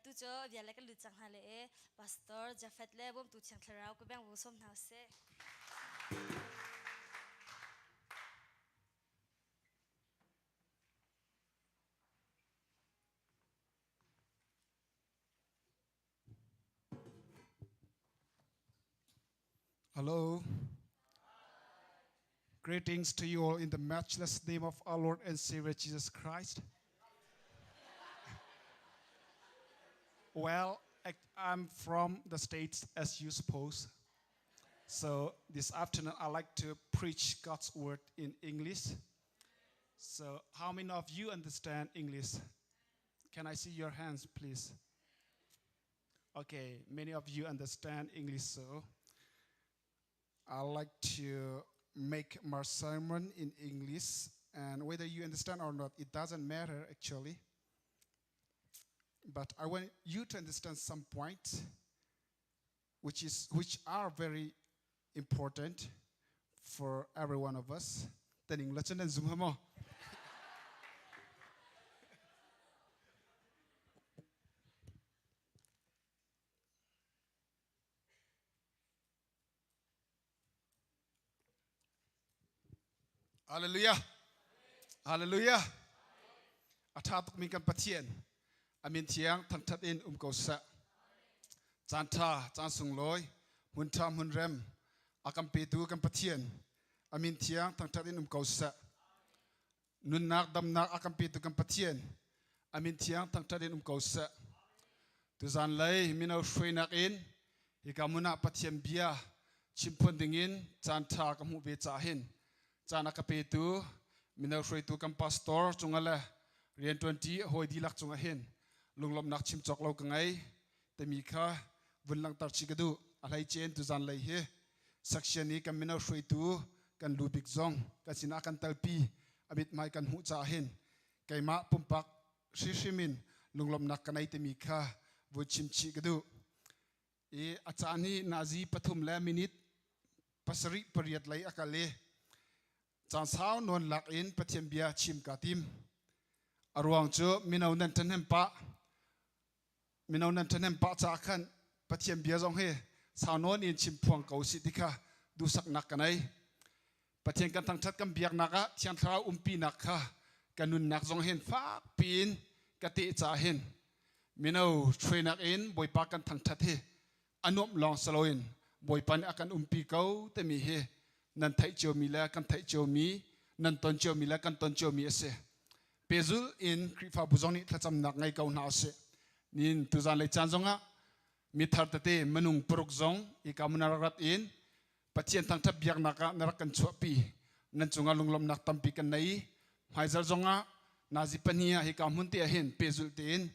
Tu cu bia le kan lut cang hna le e Pastor Jafet le bawmtu Thiang Thlarau ka beng bu sawm hna usih. Hello. Greetings to you all in the matchless name of our Lord and Savior Jesus Christ. Well, I'm from the States, as you suppose. So this afternoon, I like to preach God's word in English. So, how many of you understand English? Can I see your hands, please? Okay, many of you understand English, so I like to make my sermon in English, and whether you understand or not, it doesn't matter actually. But I want you to understand some points which, is, which are very important for every one of us. Tening la chen zum hamo. Hallelujah. Hallelujah. A tha tuk mi kan Pathian. Amin thiang thangthat in um ko seh. Caan tha, caan sunglawi, hmun tha hmun rem a kan petu kan Pathian. Amin thiang thangthat in um ko seh. Nunnak damnak a kan petu kan Pathian a min thiang thangṭhat in um ko seh. Tuzan lei mino hruainak in hika hmun ah Pathian bia chimphuan dingin caan ṭha ka hmuh ve caah hin caan a ka petu mino hruaitu kan pastor cungah le rianṭuanṭi hawi dihlak cungah hin lunglawmhnak chim cawk lo ka ngei timi kha vun langhter chih ka duh. A hleice in tuzan lei hi section i kan mino hruaitu kan lu bik zong kan sinah kan telpi a mithmai kan hmuh caah hin keimah pumpak hrihrim in lunglawmhnak ka nei timi kha vui chim chih ka duh. I a caan hi nazi pathum le minute pasarih pariat lei a kal i caan sau nawn lak in Pathian bia chim kaa tim. A ruang cu mino nan ṭhahnem pah mino nan ṭhahnem pah caah khan Pathian bia zong hi sau nawn in chim phuang ko sih ti kha duhsaknak ka nei. Pathian kan thangṭhat kan biaknak ah Thiang Thlarau umpinak kha ka nunnak zong hin fak piin ka teh caah hin mino hruainak in Bawipa kan thangṭhat hi a nuamh lawng si loin Bawipa nih a kan umpi ko timi hi nan theih ciomi le kan theih ciomi nan ton ciomi le kan ton ciomi a si. Pehzulh in Khrihfabu zong nih thlacamnak ngei ko hna usih. Nin tuzan lei caan zongah mithar tete minung paruk zong hika rak in Pathian thangṭhat biaknak ah na rak kan chuahpi. Nan cungah lunglawmhnak tampi kan nei. Hmaizal zongah nazi pahnih ah hika hmun te ah hin pehzulh tein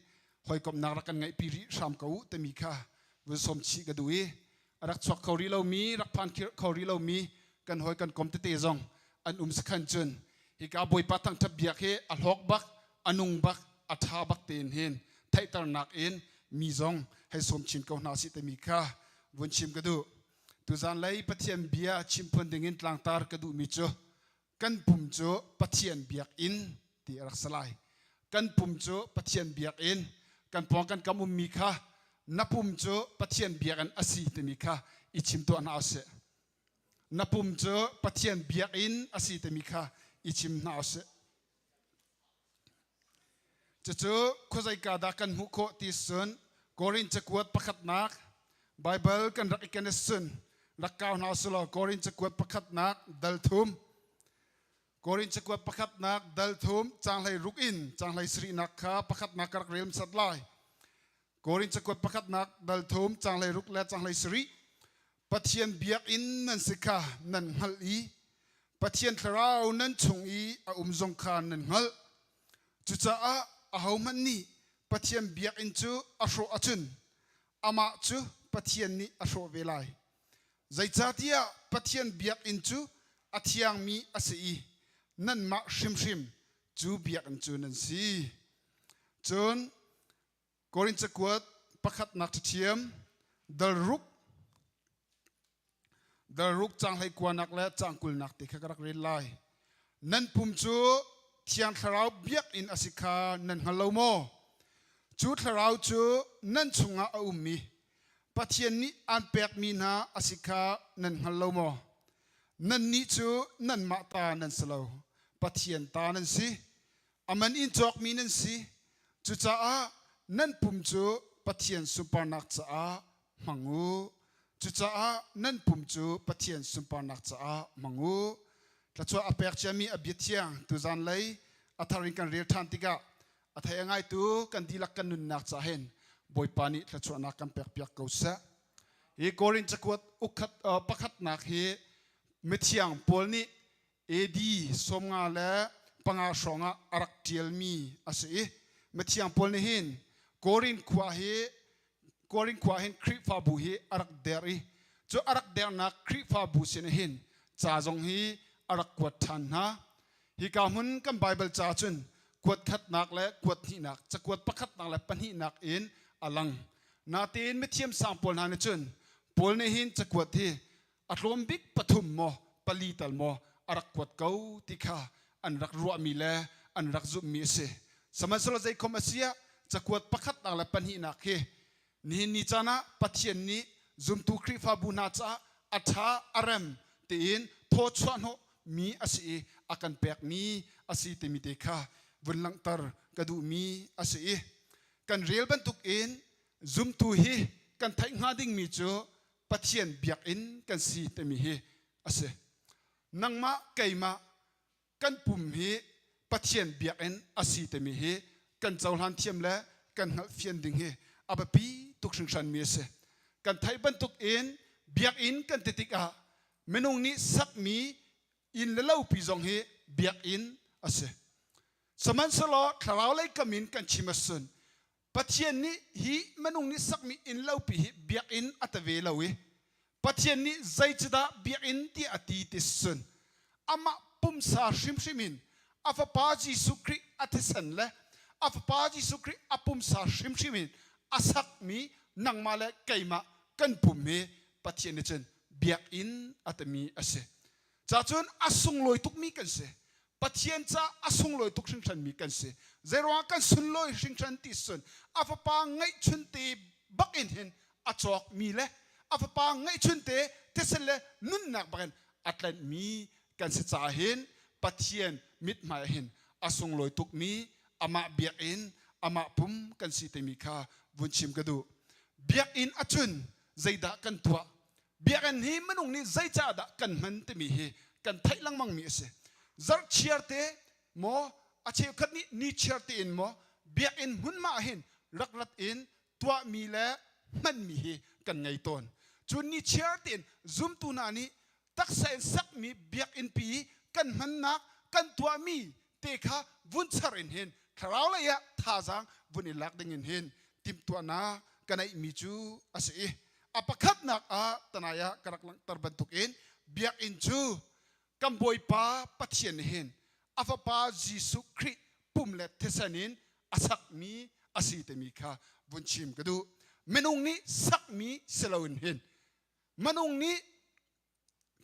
hawikomhnak rak kan ngeihpi rih hram ko u timi kha vun sawm chih ka duh i a rak chuak kho rih lomi rak phan kho rih lomi kan hawi kan kom tete zong an um sakhan cun hika Bawipa thangṭhat biak hi a hlawk bak a nung bak a ṭha bak tein hin theihternak in mi zong hei sawm chin ko hna sih timi kha vun chim ka duh. Tuzan lei Pathian bia chimphun dingin tlangtar ka duhmi cu kan pum cu Pathian biakinn ti a rak si lai. Kan pum cu Pathian biakinn, kan pawng kan kam ummi kha na pum cu Pathian biakinn a si timi kha i chim tuah hna usih. Na pum cu Pathian biakinn a si timi kha i chim hna usih. Cucu khuazeika dah kan hmuh khawh ti cun Korin cakuat pakhatnak Baibal kan rak i ken cun rak kau hna usih law Korin cakuat pakhatnak dal thum Korin cakuat pakhatnak dal thum caanghlei ruk in caanghlei sarihnak kha pakhatnak ka rak rel hmasat lai. Korin cakuat pakhatnak dal thum caanghlei ruk le caanghlei sarih Pathian biakinn nan si kha nan hngalh i Pathian Thlarau nan chung i a um zong kha nan hngalh. Cucaah ahohmanh nih Pathian biakinn cu a hrawh ahcun amah cu Pathian nih a hrawh ve lai. Zeicahtiah Pathian biakinn cu a thiangmi a si i nanmah hrimhrim cu biakinn cu nan si. Cun Korin cakuat pakhatnak ṭhiam dal ruk dal ruk cang hlei kuanak le cang kulnak te kha ka rak rel lai. Nan pum cu Thiang Thlarau biakinn a si kha nan hngal lo maw? Cu Thlarau cu nan chungah a um i Pathian nih aan pekmi hna a si kha nan hngal lo maw? Nannih cu nanmah ta nan si lo, Pathian ta nan si. A man in cawkmi nan si. Cucaah nan pum cu Pathian sunparnak caah hmang u. Cucaah nan pum cu Pathian sunparnak caah hmang u. Thlachuah a pek ciami a bia thiang tuzan lei a thar in kan rel ṭhan tikah a thei a ngaitu kan dihlak kan nunnak ca hin Bawipa nih thluachuahnak kan pekpiak ko seh. Hi Korin cakuat ukhat pakhatnak hi mithiang Paul nih AD 55 hrawng ah a rak ṭialmi a si i mithiang Paul nih hin Korin khua hi Korin khua hin Khrihfabu hi a rak der i cu a rak dernak Khrihfabu sin hin ca zong hi a rak kuat ṭhan hna. Hika hmun kan Baibal ca cun kuat khatnak le kuat hnihnak, cakuat pakhatnak le pahnihnak in a lang. Natein mithiam sang pawl hna nih cun Paul nih hin cakuat hi a tlawm bik pathum maw pali tal maw a rak kuat ko ti kha an rak ruahmi le an rak zumhmi a si. Sihmanhsehlaw zeikhom a si ah cakuat pakhatnak le pahnihnak hi nihin ni caan ah Pathian nih zumtu Khrihfabu hna caah a ṭha a rem tiin thawchuah hnawh mi a si i a kan pekmi a si timi te kha vun langhter ka duhmi a si i kan rel bantukin zumtu hi kan theih hnga dingmi cu Pathian biakinn kan si timi hi a si. Nangmah keimah kan pum hi Pathian biakinn a si timi hi kan cohlan thiam le kan hngalhfian ding hi a biapi tuk hringhran mi a si. Kan theih bantuk in biakinn kan ti tikah minung nih sakmi inn le lopi zong hi biakinn a si. Sihmanhsehlaw thlarau lei kam in kan chim ahcun Pathian nih hi minung nih sakmi inn lopi hi biakinn a ta ve lo i Pathian nih zeicadah biakinn tiah a ti ti cun amah pumsa hrimhrim in a fapa Jesuh Khrih a thisen le a fapa Jesuh Khrih a pumsa hrimhrim in a sakmi nangmah le keimah kan pum hi Pathian nih cun biakinn a timi a si. Cacun a sunglawi tukmi kan si. Pathian ca a sunglawi tuk hringhranmi kan si. Zeiruangah kan sunlawi hringhran ti cun a fapa ngeihchun te bak in hin a cawkmi le a fapa ngeihchun te thisen le nunnak bak in a tlenhmi kan si caah hin Pathian mithmai ah hin a sunglawi tukmi amah biakinn amah pum kan si timi kha vun chim ka duh. Biakinn acun zeidah kan tuah? Biakinn hi minung nih zeicah dah kan hman timi hi kan theih lengmang mi a si. Zarhchiar te maw a cheukhat nih nichiar tein maw biakinn hmunhma ah hin rak rat in tuahmi le hmanmi hi kan ngei tawn. Cu nichiar tein zumtu hna nih taksa in sakmi biakinn pi kan hmannak kan tuahmi te kha vun char in hin thlarau lei ah thazaang vun i lak ding in hin timhtuahnak ka neihmi cu a si i a pakhatnak ah tanai ah ka rak langhter bantukin biakinn cu kan Bawipa Pathian nih hin a fapa Jesuh Khrih pum le thisen in a sakmi a si timi kha vun chim ka duh. Minung nih sakmi si loin hin minung nih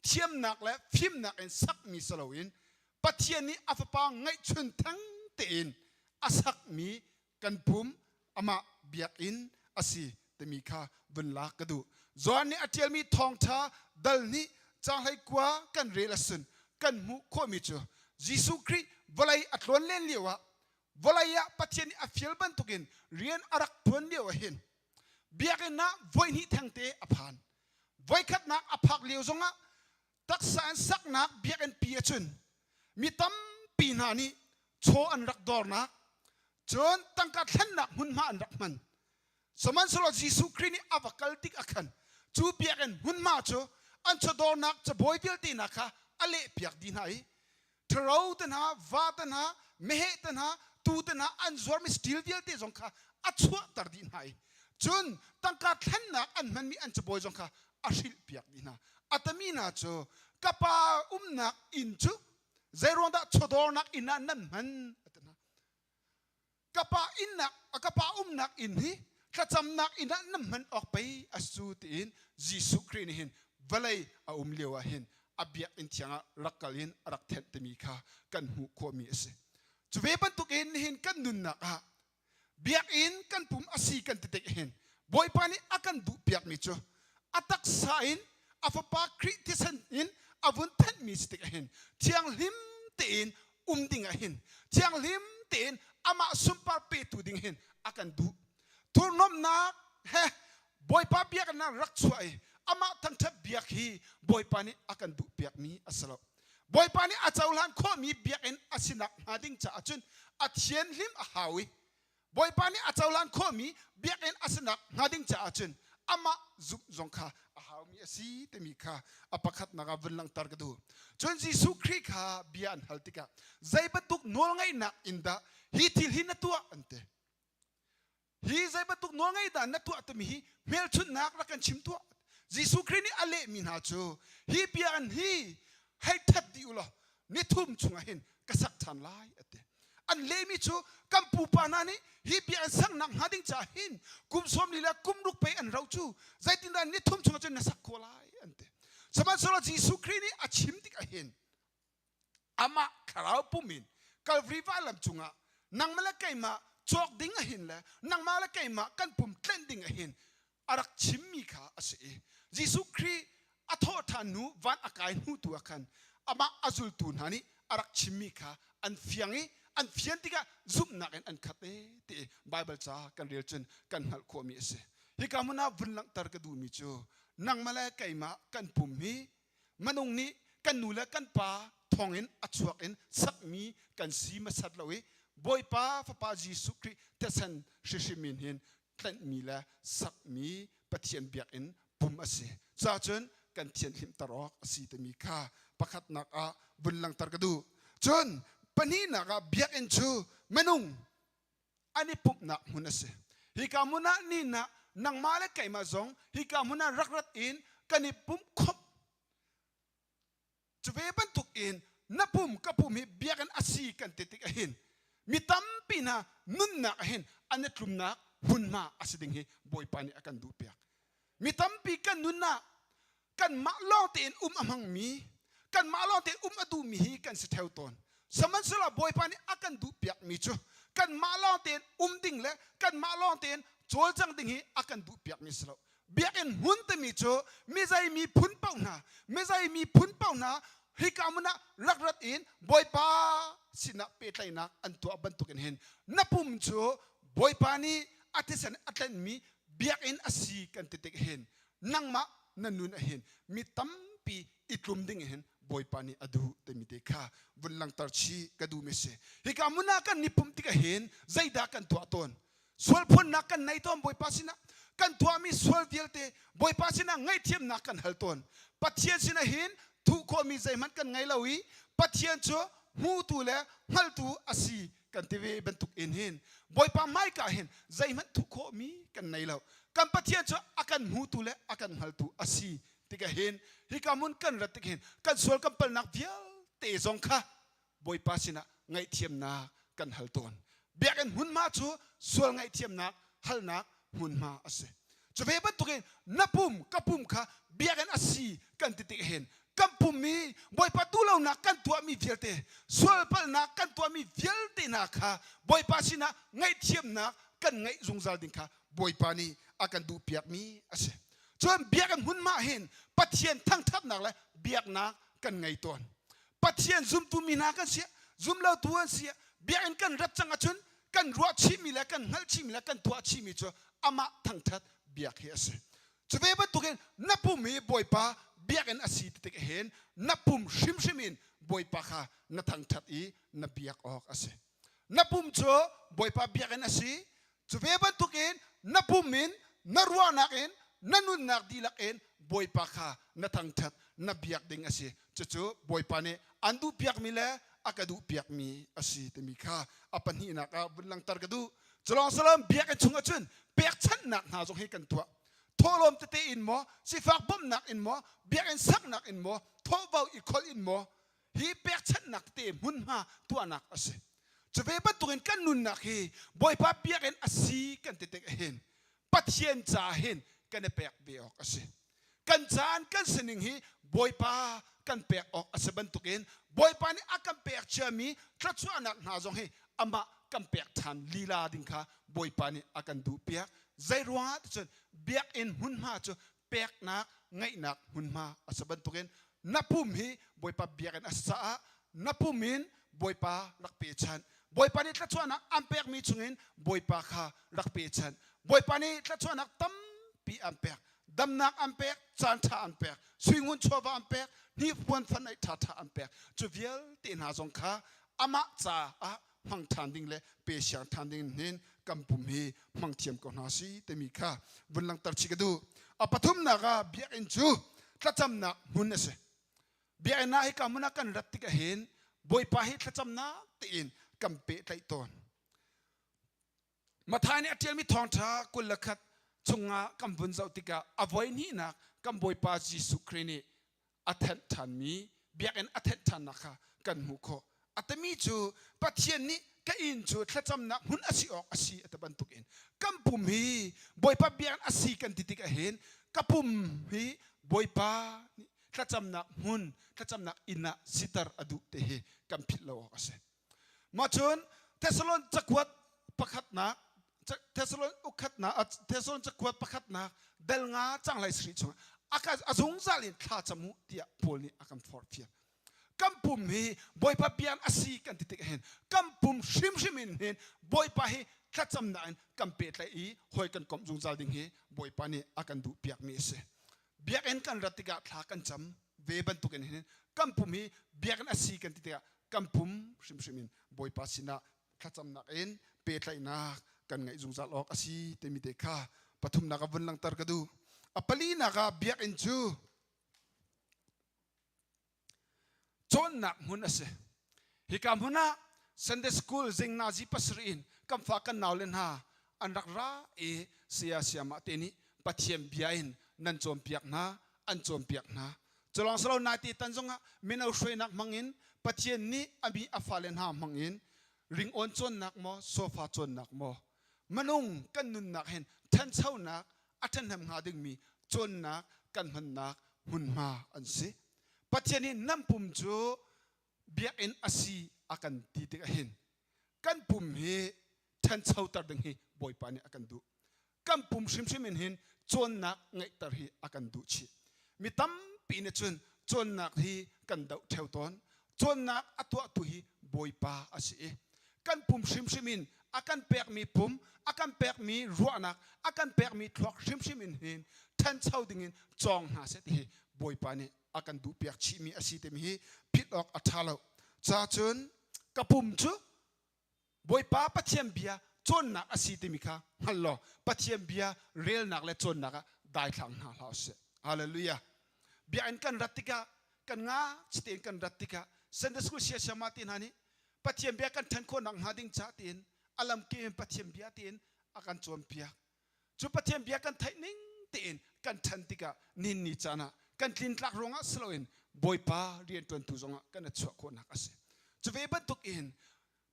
thiamnak le fimnak in sakmi si loin Pathian nih a fapa ngeihchun theng tein a sakmi kan pum amah biakinn a si timi kha vun lak ka duh. Johan nih a ṭialmi thawngṭha dal nih caang 19 kan rel ahcun kan hmuh khawhmi cu Jesuh Khrih vawlei a tlawn len lioah vawlei ah Pathian nih a fial bantukin rian a rak ṭuan lio ah hin biakinn ah voihnih thengte a phan. Voikhatnak a phak lio zongah taksa in saknak biakinn pi ahcun mi tampi hna nih chaw an rak dawrnak cun tangka thlennak hmunhma an rak hman. Sihmanhsehlaw Jesuh Khrih nih a va kal tik ah khan cu biakinn hmunhma cu an chawdawrnak cabawi vialte hna kha a lehpiak dih hna i ṭharo te hna, va te hna, meheh te hna, tuu te hna an zuarmi steel vialte zong kha a chuahter dih hna i cun tangka thlennak an hmanmi an cabawi zong kha a hrilhpiak dih hna. A tami hna cu ka pa umnak inn cu zeiruang dah chawdawrnak inn ah nan hman a ti hna. Ka pa innak ka pa umnak inn hi thlacamnak inn ah nan hman awk pei a su tiin Jesuh Khrih nih hin vawlei a um lio ah hin. a biakinn thiang ah rak kal in a rak thenh timi kha kan hmuh khawhmi a si. Cu ve bantukin nihin kan nunnak ah biakinn kan pum a si kan ti tik hin Bawipa nih a kan duhpiakmi cu a taksa in a fapa Khrih thisen in a vun thenhmi si tik hin thianghlim tein um ding ah hin thianghlim tein amah sunpar petu ding hin a kan duh. Thurhnawmhnak he Bawipa biaknak rak chuah i amah thangṭhat biak hi Bawipa nih a kan duhpiakmi a si lo. Bawipa nih a cohlan khawhmi biakinn a si nakhnga ding caah cun a thianhlim a hau i Bawipa nih a cohlan khawhmi biakinn a si nakhnga ding caah cun amah zumh zong kha a haumi a si timi kha a pakhatnak ah vun langhter ka duh. Cun Jesuh Khrih kha bia an hal tikah zei bantuk nawlngeihnak in dah hi thil hi na tuah an ti. Hi zei bantuk nawlngei dah na tuah timi hi hmelchunhnak rak kan chim tuah. Jesuh Khrih nih a lehmi hna cu hi biakinn hi hei that dih u law nithum chungah hin ka sak ṭhan lai a ti. An lehmi cu kan pupa hna nih hi biakinn saknak hnga ding caah hin kum sawmli le kum ruk pei an ro cu zeitindah nithum chungah cun na sak khawh lai an ti. Sihmanhsehlaw Jesuh Khrih nih a chim tikah hin amah thlarau pum in Calvary vailam cungah nangmah le keimah cawk ding ahin le nangmah le keimah kan pum tlenh ding ahin a rak chimmi kha a si i Jesuh Khrih a thawh ṭhan hnu van a kai hnu tu ah khan amah a zultu hna nih a rak chimmi kha an fiang i an fian tikah zumhnak in an khat e ti Bible ca kan rel cun kan hngalh khawhmi a si. Hika hmun ah vun langhter ka duhmi cu nangmah le keimah kan pum hi Minung nih kan nu le kan pa thawngin a chuak in sakmi kan si hmasat lo i Bawipa Fapa Jesuh Khrih thisen hrihrim in hin tlenhmi le sakmi Pathian biakinn pum a si. Cacun kan thianhlimter awk a si timi kha pakhatnak ah vun langhter ka duh. Cun pahnihnak ah biakinn cu minung an i pumhnak hmun a si. Hika hmun ah ni na nangmah le keimah zong hika hmun ah rak rat in kan i pumh khawmh. Cu ve bantuk in na pum ka pum hi biakinn a si kan ti tik ahhin mi tampi hna nunnak ahhin an i tlumnak hmunhma a si ding hi Bawipa nih a kan duhpiak. Mi tampi kan nun ah kanmah lawng tein um a hmangmi kanmah lawng tein um a duhmi hi kan si theo tawn sihmanhsehlaw Bawipa nih a kan duhpiakmi cu kanmah lawng tein um ding le kanmah lawng tein cawlcang ding hi a kan duhpiakmi si lo biakinn hmun timi cu mizei miphun paoh hna mizei miphun paoh hna hika hmun ah rak rat in Bawipa sinah pehtlaihnak an tuah bantukin hin na pum cu Bawipa nih a thisen a tlenmi biakinn a si kan ti tik hin nangmah na nun ahin mi tampi i tlum ding hin Bawipa nih a duh timi te kha vun langter chih ka duh mi si. Hika hmun ah kan ni pumh tik ahhin zeidah kan tuah tawn? Sual phunnak kan nei tawn Bawipa sinah kan tuahmi sual vialte Bawipa sinah ngaihthiamnak kan hal tawn. Pathian sinah hin thuh khawhmi zeihmanh kan ngei lo i Pathian cu hmutu le hngaltu a si kan ti ve bantuk in hin Bawipa hmaika hin zeihmanh thuh khawhmi kan nei lo. Kan Pathian cu a kan hmutu le a kan hngaltu a si tikah hin hika hmun kan rat tik hin kan sual kan palnak vialte zong kha Bawipa sinah ngaihthiamnak kan hal tawn. Biakinn hmunhma cu sual ngaihthiamnak halnak hmunhma a si. Cu ve bantukin na pum ka pum kha biakinn a si kan ti tik hin kan pum i Bawipa duhlonak kan tuahmi vialte sualpalhnak kan tuahmi vialte hna kha Bawipa sinah ngaihthiamnak kan ngeih zungzal ding kha Bawipa nih a kan duhpiakmi a si. Cun biakinn hmunhma hin Pathian thangthatnak le biaknak kan ngei tawn. Pathian zumtu mi hna kan si, zumlotu an si, biakinn kan rat cang ahcun kan ruah chihmi le kan hngalh chihmi le kan tuah chihmi cu amah thangthat biak hi a si. Cu ve bantukin na pum hi Bawipa biakinn a si ti tik hin na pum hrimhrim in Bawipa kha na thangthat i na biak awk a si. Na pum cu Bawipa biakinn a si. Cu ve bantukin na pum in na ruahnak in na nunnak dihlak in Bawipa kha na thangthat na biak ding a si. Cucu Bawipa nih an duhpiakmi le a ka duhpiakmi a si timi kha a pahnihnak ah vun langhter ka duh. Culawng salam biakinn chung ahcun pekchanhnak hna zong hi kan tuah. Thawhlawm tete in maw, sifak bawmhnak in maw, biakinn saknak in maw, thawhvo i kholh in maw, hi pekchanhnak tete hmunhma tuahnak a si. Cu ve bantukin kan nunnak hi Bawipa biakinn a si kan ti tik ahhin Pathian ca hin kan i pek ve awk a si. Kan caan kan sining hi Bawipa kan pek awk a si bantukin Bawipa nih a kan pek ciami thluachuahnak hna zong hi amah kan pek ṭhan lila ding kha Bawipa nih a kan duhpiak. Zei ruangah ticun biakinn hmunhma cu peknak ngeihnak hmunhma a si bantukin na pum hi Bawipa biakinn a si caah na pum in Bawipa rak pechan. Bawipa nih thluachuahnak an pekmi chungin Bawipa kha rak pechan. Bawipa nih thluachuahnak tampi an pek. Damnak an pek, caan ṭha an pek, suingun chawva an pek, hnipuan fan eih ṭhaṭha an pek. Cu vialte hna zong kha amah caah hmang ṭhan ding le pe siang ṭhan ding hin kan pum hi hmang thiam ko hna si timi kha vun langhter chih ka duh. A pathumnak ah biakinn cu thlacamnak hmun a si. Biakinn ah hika hmun ah kan rat tikah hin Bawipa hi thlacamnak tein kan pehtlaih tawn. Matthai nih a ṭialmi thawngṭha 21 chungah kan vun zoh tikah a voi hnihnak kan Bawipa Jesuh Khrih nih a thenh ṭhanmi biakinn a thenh ṭhannak kha kan hmuh khawh. A timi cu Pathian nih ka inn cu thlacamnak hmun a si awk a si a ti bantukin kan pum hi Bawipa biakinn a si kan ti tikah hin ka pum hi Bawipa nih thlacamnak hmun thlacamnak inn ah siter a duh ti hi kan philh lo awk a si. Mah cun Thessalon cakuat pakhatnak Thessalon ukhatnak Thessalon cakuat pakhatnak dal nga canglai sri chungah a zungzal in thla cam u tiah Paul nih a kan forhfial. Kan pum hi Bawipa bian a si kan ti tik hin kan pum hrimhrim in hin Bawipa hi thlacamnak in kan pehtlaih i hawi kan komh zungzal ding hi Bawipa nih a kan duh piakmi a si. Biakinn kan rat tikah thla kan cam ve bantukin hin kan pum hi biakinn a si kan ti tikah kan pum hrimhrim in Bawipa sinah thlacamnak in pehtlaihnak kan ngeih zungzal awk a si timi te kha pathumnak ah vun langhter ka duh. A palinak ah biakinn cu cawnnak hmun a si. Hika hmun ah Sunday School zingnazi pasarih in kan fa kan naule hna an rak ra i saya sayamah te nih Pathian bia in nan cawnpiak hna an cawnpiak hna. Culawng silo naite tan zongah mino hruainak hmangin Pathian nih a mi a fale hna hmangin ringawn cawnnak maw sofa cawnnak maw minung kan nunnak hin ṭhanchonak a ṭhahnem hnga dingmi cawnnak kan hmannak hmunhma an si. Pathian nih nan pum cu biakinn a si a kan ti tikah hin kan pum hi ṭhanchoter ding hi Bawipa nih a kan duh. Kan pum hrimhrim in hin cawnnak ngeihter hi a kan duh chih. Mi tampi nih cun cawnnak hi kan doh ṭheo tawn. Cawnnak a tuahtu hi Bawipa a si i kan pum hrimhrim in a kan pekmi pum, a kan pekmi ruahnak, a kan pekmi thluak hrimhrim in hin ṭhancho dingin cawng hna seh ti hi Bawipa nih a kan duhpiak chihmi a si timi hi philh awk a ṭha lo. Ca cun ka pum cu Bawipa Pathian bia cawnnak a si timi kha hngal law Pathian bia relnak le cawnnak ah daithlang hna hlah usih. Hallelujah. Biakinn kan rat tikah kan nga tein kan rat tikah Sunday school sia siama te hna nih Pathian bia kan ṭhen khawh nak hnga ding ca tiin a lamkip in Pathian bia tiin a kan cawnpiak. Cu Pathian bia kan theih ning tein kan ṭhan tikah nin ni caan ah kan tlintlak ruangah si loin Bawipa rianṭuantu zongah kan i chuah khawhnak a si. Cu ve bantuk in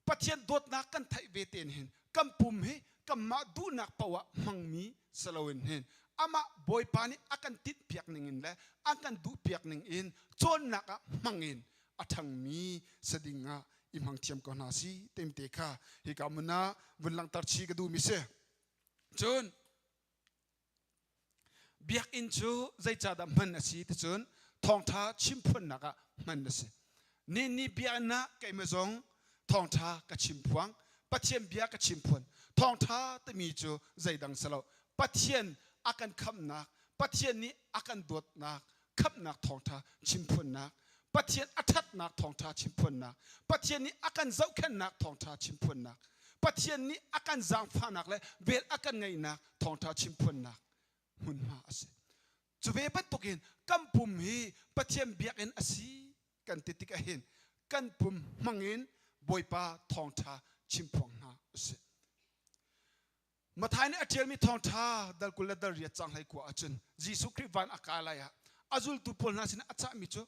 Pathian dawtnak kan theih ve tein hin kan pum hi kanmah duhnak paoh ah hmangmi si loin hin amah Bawipa nih a kan tinhpiak ning in le a kan duhpiak ning in cawnnak ah hmang in a ṭhangmi si ding ah i hmang thiam ko hna si timi te kha hika hmun ah vun langhter chih ka duhmi si. Cun biakinn cu zeicahdah hman a si ticun thawngṭha chimphuannak ah hman a si. Ni ni biakinn ah keimah zong thawngṭha ka chimphuang, Pathian bia ka chimphuan. Thawngṭha timi cu zeidang si lo. Pathian a kan khamhnak, Pathian nih a kan dawtnak, khamhnak thawngṭha chimphuannak, Pathian a ṭhatnak thawngṭha chimphuannak, Pathian nih a kan zohkhenhnak thawngṭha chimphuannak, Pathian nih a kan zaangfahnak le vel a kan ngeihnak thawngṭha chimphuannak hmunhma a si. Cu ve bantukin kan pum hi Pathian biakinn a si kan ti tikah hin kan pum hmangin Bawipa thawngṭha chimphuang hna u sih. Matthai nih a ṭialmi thawngṭha dal 20 le dal riat cang hlei kua ahcun Jesuh Khrih van a kai lai ah a zultu pawl hna sinah a cahmi cu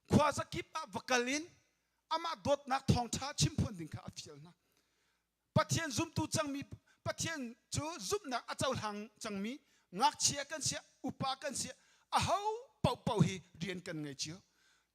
khua zakip ah va kal in amah dawtnak thawngṭha chimphuan ding kha a fial hna. Pathian zumtu cangmi Pathian cu zumhnak a cohlang cangmi ngakchia kan siah upa kan siah. Aho paohpaoh hi rian kan ngei cio.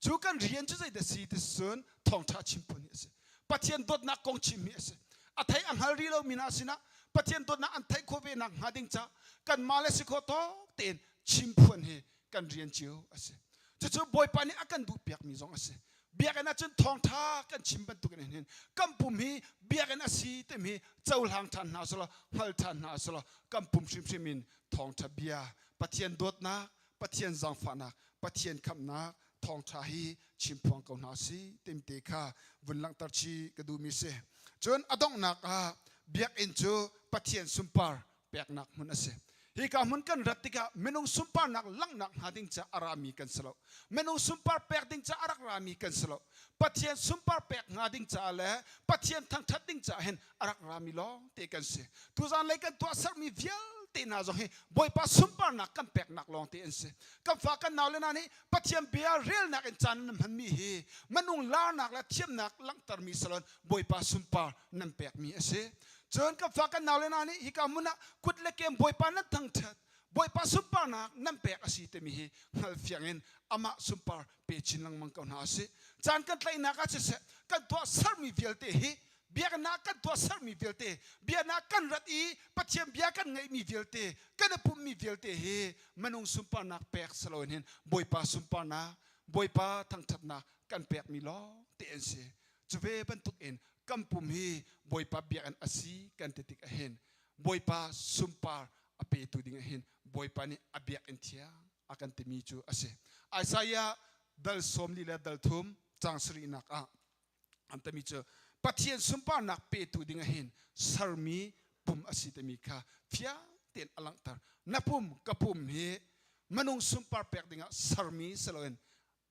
Cu kan rian cu zeidah si ti cun thawngṭha chim phun hi a si. Pathian dawtnak kong chim hi a si. A thei a hngal rih lomi hna sinah Pathian dawtnak an theih khawh ve nak hnga ding ca kanmah le si khawh tawk tein chim phuan hi kan rian cio a si. Cucu Bawipa nih a kan duhpiakmi zong a si. Biakinn ah cun thawngṭha kan chim bantukin hin kan pum hi biakinn a si timi cohlang ṭhan hna selaw hngal ṭhan hna selaw kan pum hrimhrim in thawngṭha bia Pathian dawtnak Pathian zaangfahnak Pathian khamhnak thawngṭha hi chim phuang ko hna si timte kha vun langhter chih ka duhmi si. Cun a donghnak ah biakinn cu Pathian sunpar peknak hmun a si. Hika hmun kan rat tikah minung sunparnak langhnak hnga ding ca a rami kan si lo. Minung sunpar pek ding ca a rak rami kan si lo. Pathian sunpar pek hnga ding caah le Pathian thangṭhat ding caah hin a rak rami lawng te kan si. Tuzan lei kan tuahsermi vialte hna zong hi Bawipa sunparnak kan peknak lawng te an si. Kan fa kan nau le hna nih Pathian bia relnak in caan nan hmanmi hi minung larnak le thiamnak langhtermi salon Bawipa sunpar nan pekmi a si. Cun kan fa kan nau le hna nih hika hmun ah kut le kem Bawipa nan thangṭhat Bawipa sunparnak nan pek a si timi hi hngalfiang in amah sunpar pe chin lengmang ko hna usih. Caan kan tlaihnak ah siseh kan tuah sermi vialte hi biaknak kan tuah sermi vialte biaknak kan rat i Pathian bia kan ngeihmi vialte kan i pummi vialte hi minung sunparnak pek si loin hin Bawipa sunparnak Bawipa thangṭhatnak kan pekmi lawng te an si. Cu ve bantuk in kan pum hi Bawipa biakinn a si kan ti tik ahhin Bawipa sunpar a petu ding ahhin Bawipa nih a biakinn thiang a kan timi cu a si. Isaiah dal 40 le dal thum cang sarihnak ah an timi cu Pathian sunparnak petu ding ahhin sermi pum a si timi kha fiang tein a langhter. Na pum ka pum hi minung sunpar pek dingah sermi si loin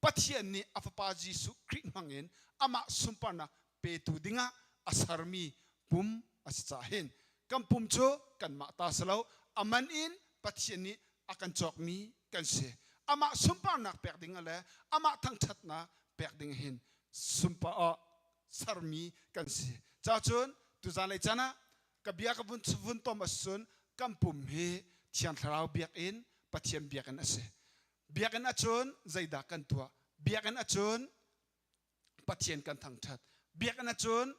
Pathian nih a fapa Jesuh Khrih hmangin amah sunparnak petu dingah a sermi pum a si caah hin kan pum cu kanmah ta si lo a man in Pathian nih a kan cawkmi kan si. Amah sunparnak pek ding le amah thangṭhatnak pek ding hin sunpar ah sermi kan si. Ca cun tuzan lei caan ah ka bia ka vun vun tom ahcun kan pum hi Thiang Thlarau biakinn Pathian biakinn a si. Biakinn ahcun zeidah kan tuah? Biakinn ahcun Pathian kan thangṭhat. Biakinn ahcun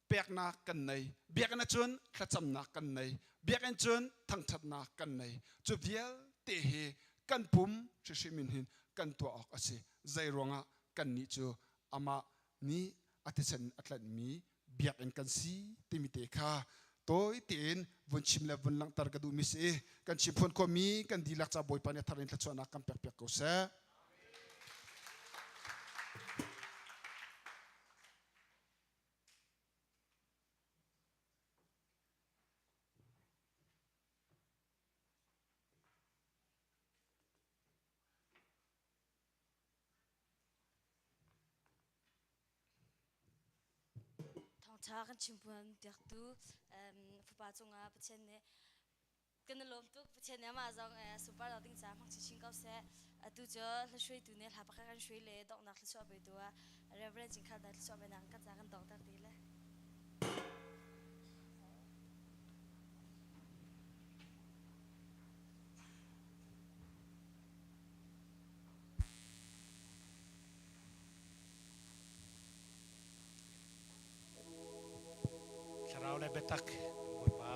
peknak kan nei. Biakinn ahcun thlacamnak kan nei. Biakinn cun thangṭhatnak kan nei. Cu vialte hi kan pum hrihrim in hin kan tuah awk a si. Zei ruangah kannih cu amah nih a thisen a tlanhmi biakinn kan si timi te kha tawi tein vun chim le vun langhter ka duhmi si i kan chim phuan khawhmi kan dihlak ca Bawipa nih a thar in thluachuahnak kan pek piak ko seh. Thawngṭha kan chimpuan piaktu fapa cungah Pathian nih kan i lawm tuk. Pathian nih amah zong super ding ca hmang chinchin ko seh. Atu cu hla hruaitu nih hla pakhat kan hruai le donghnak thluachuah petu ah Reverend Cingkhal dai thluachuah penak kan ca kan donghter ti le. Thlarau le biatak Bawipa.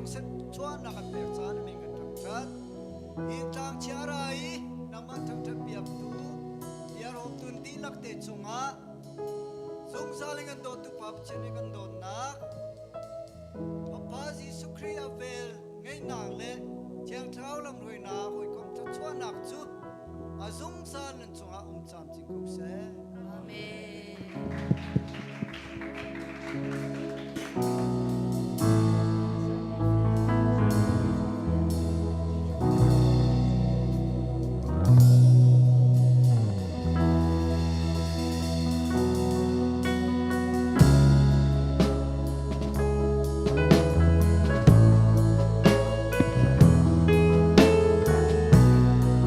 zong set chuahnak an pek caan min kan thangṭhat. Hi tlang chiara i nangmah thangṭhat piaktu biarawm tun dihlak te cungah zungzal in kan dawttu Pa Pathian nih kan dawtnak Fapa Jesuh Khrih a vel ngeihnak le Thiang Thlarau lamhruainak hawikom thluachuahnak cu a zungzal nan cungah um camcin ko seh. Amen.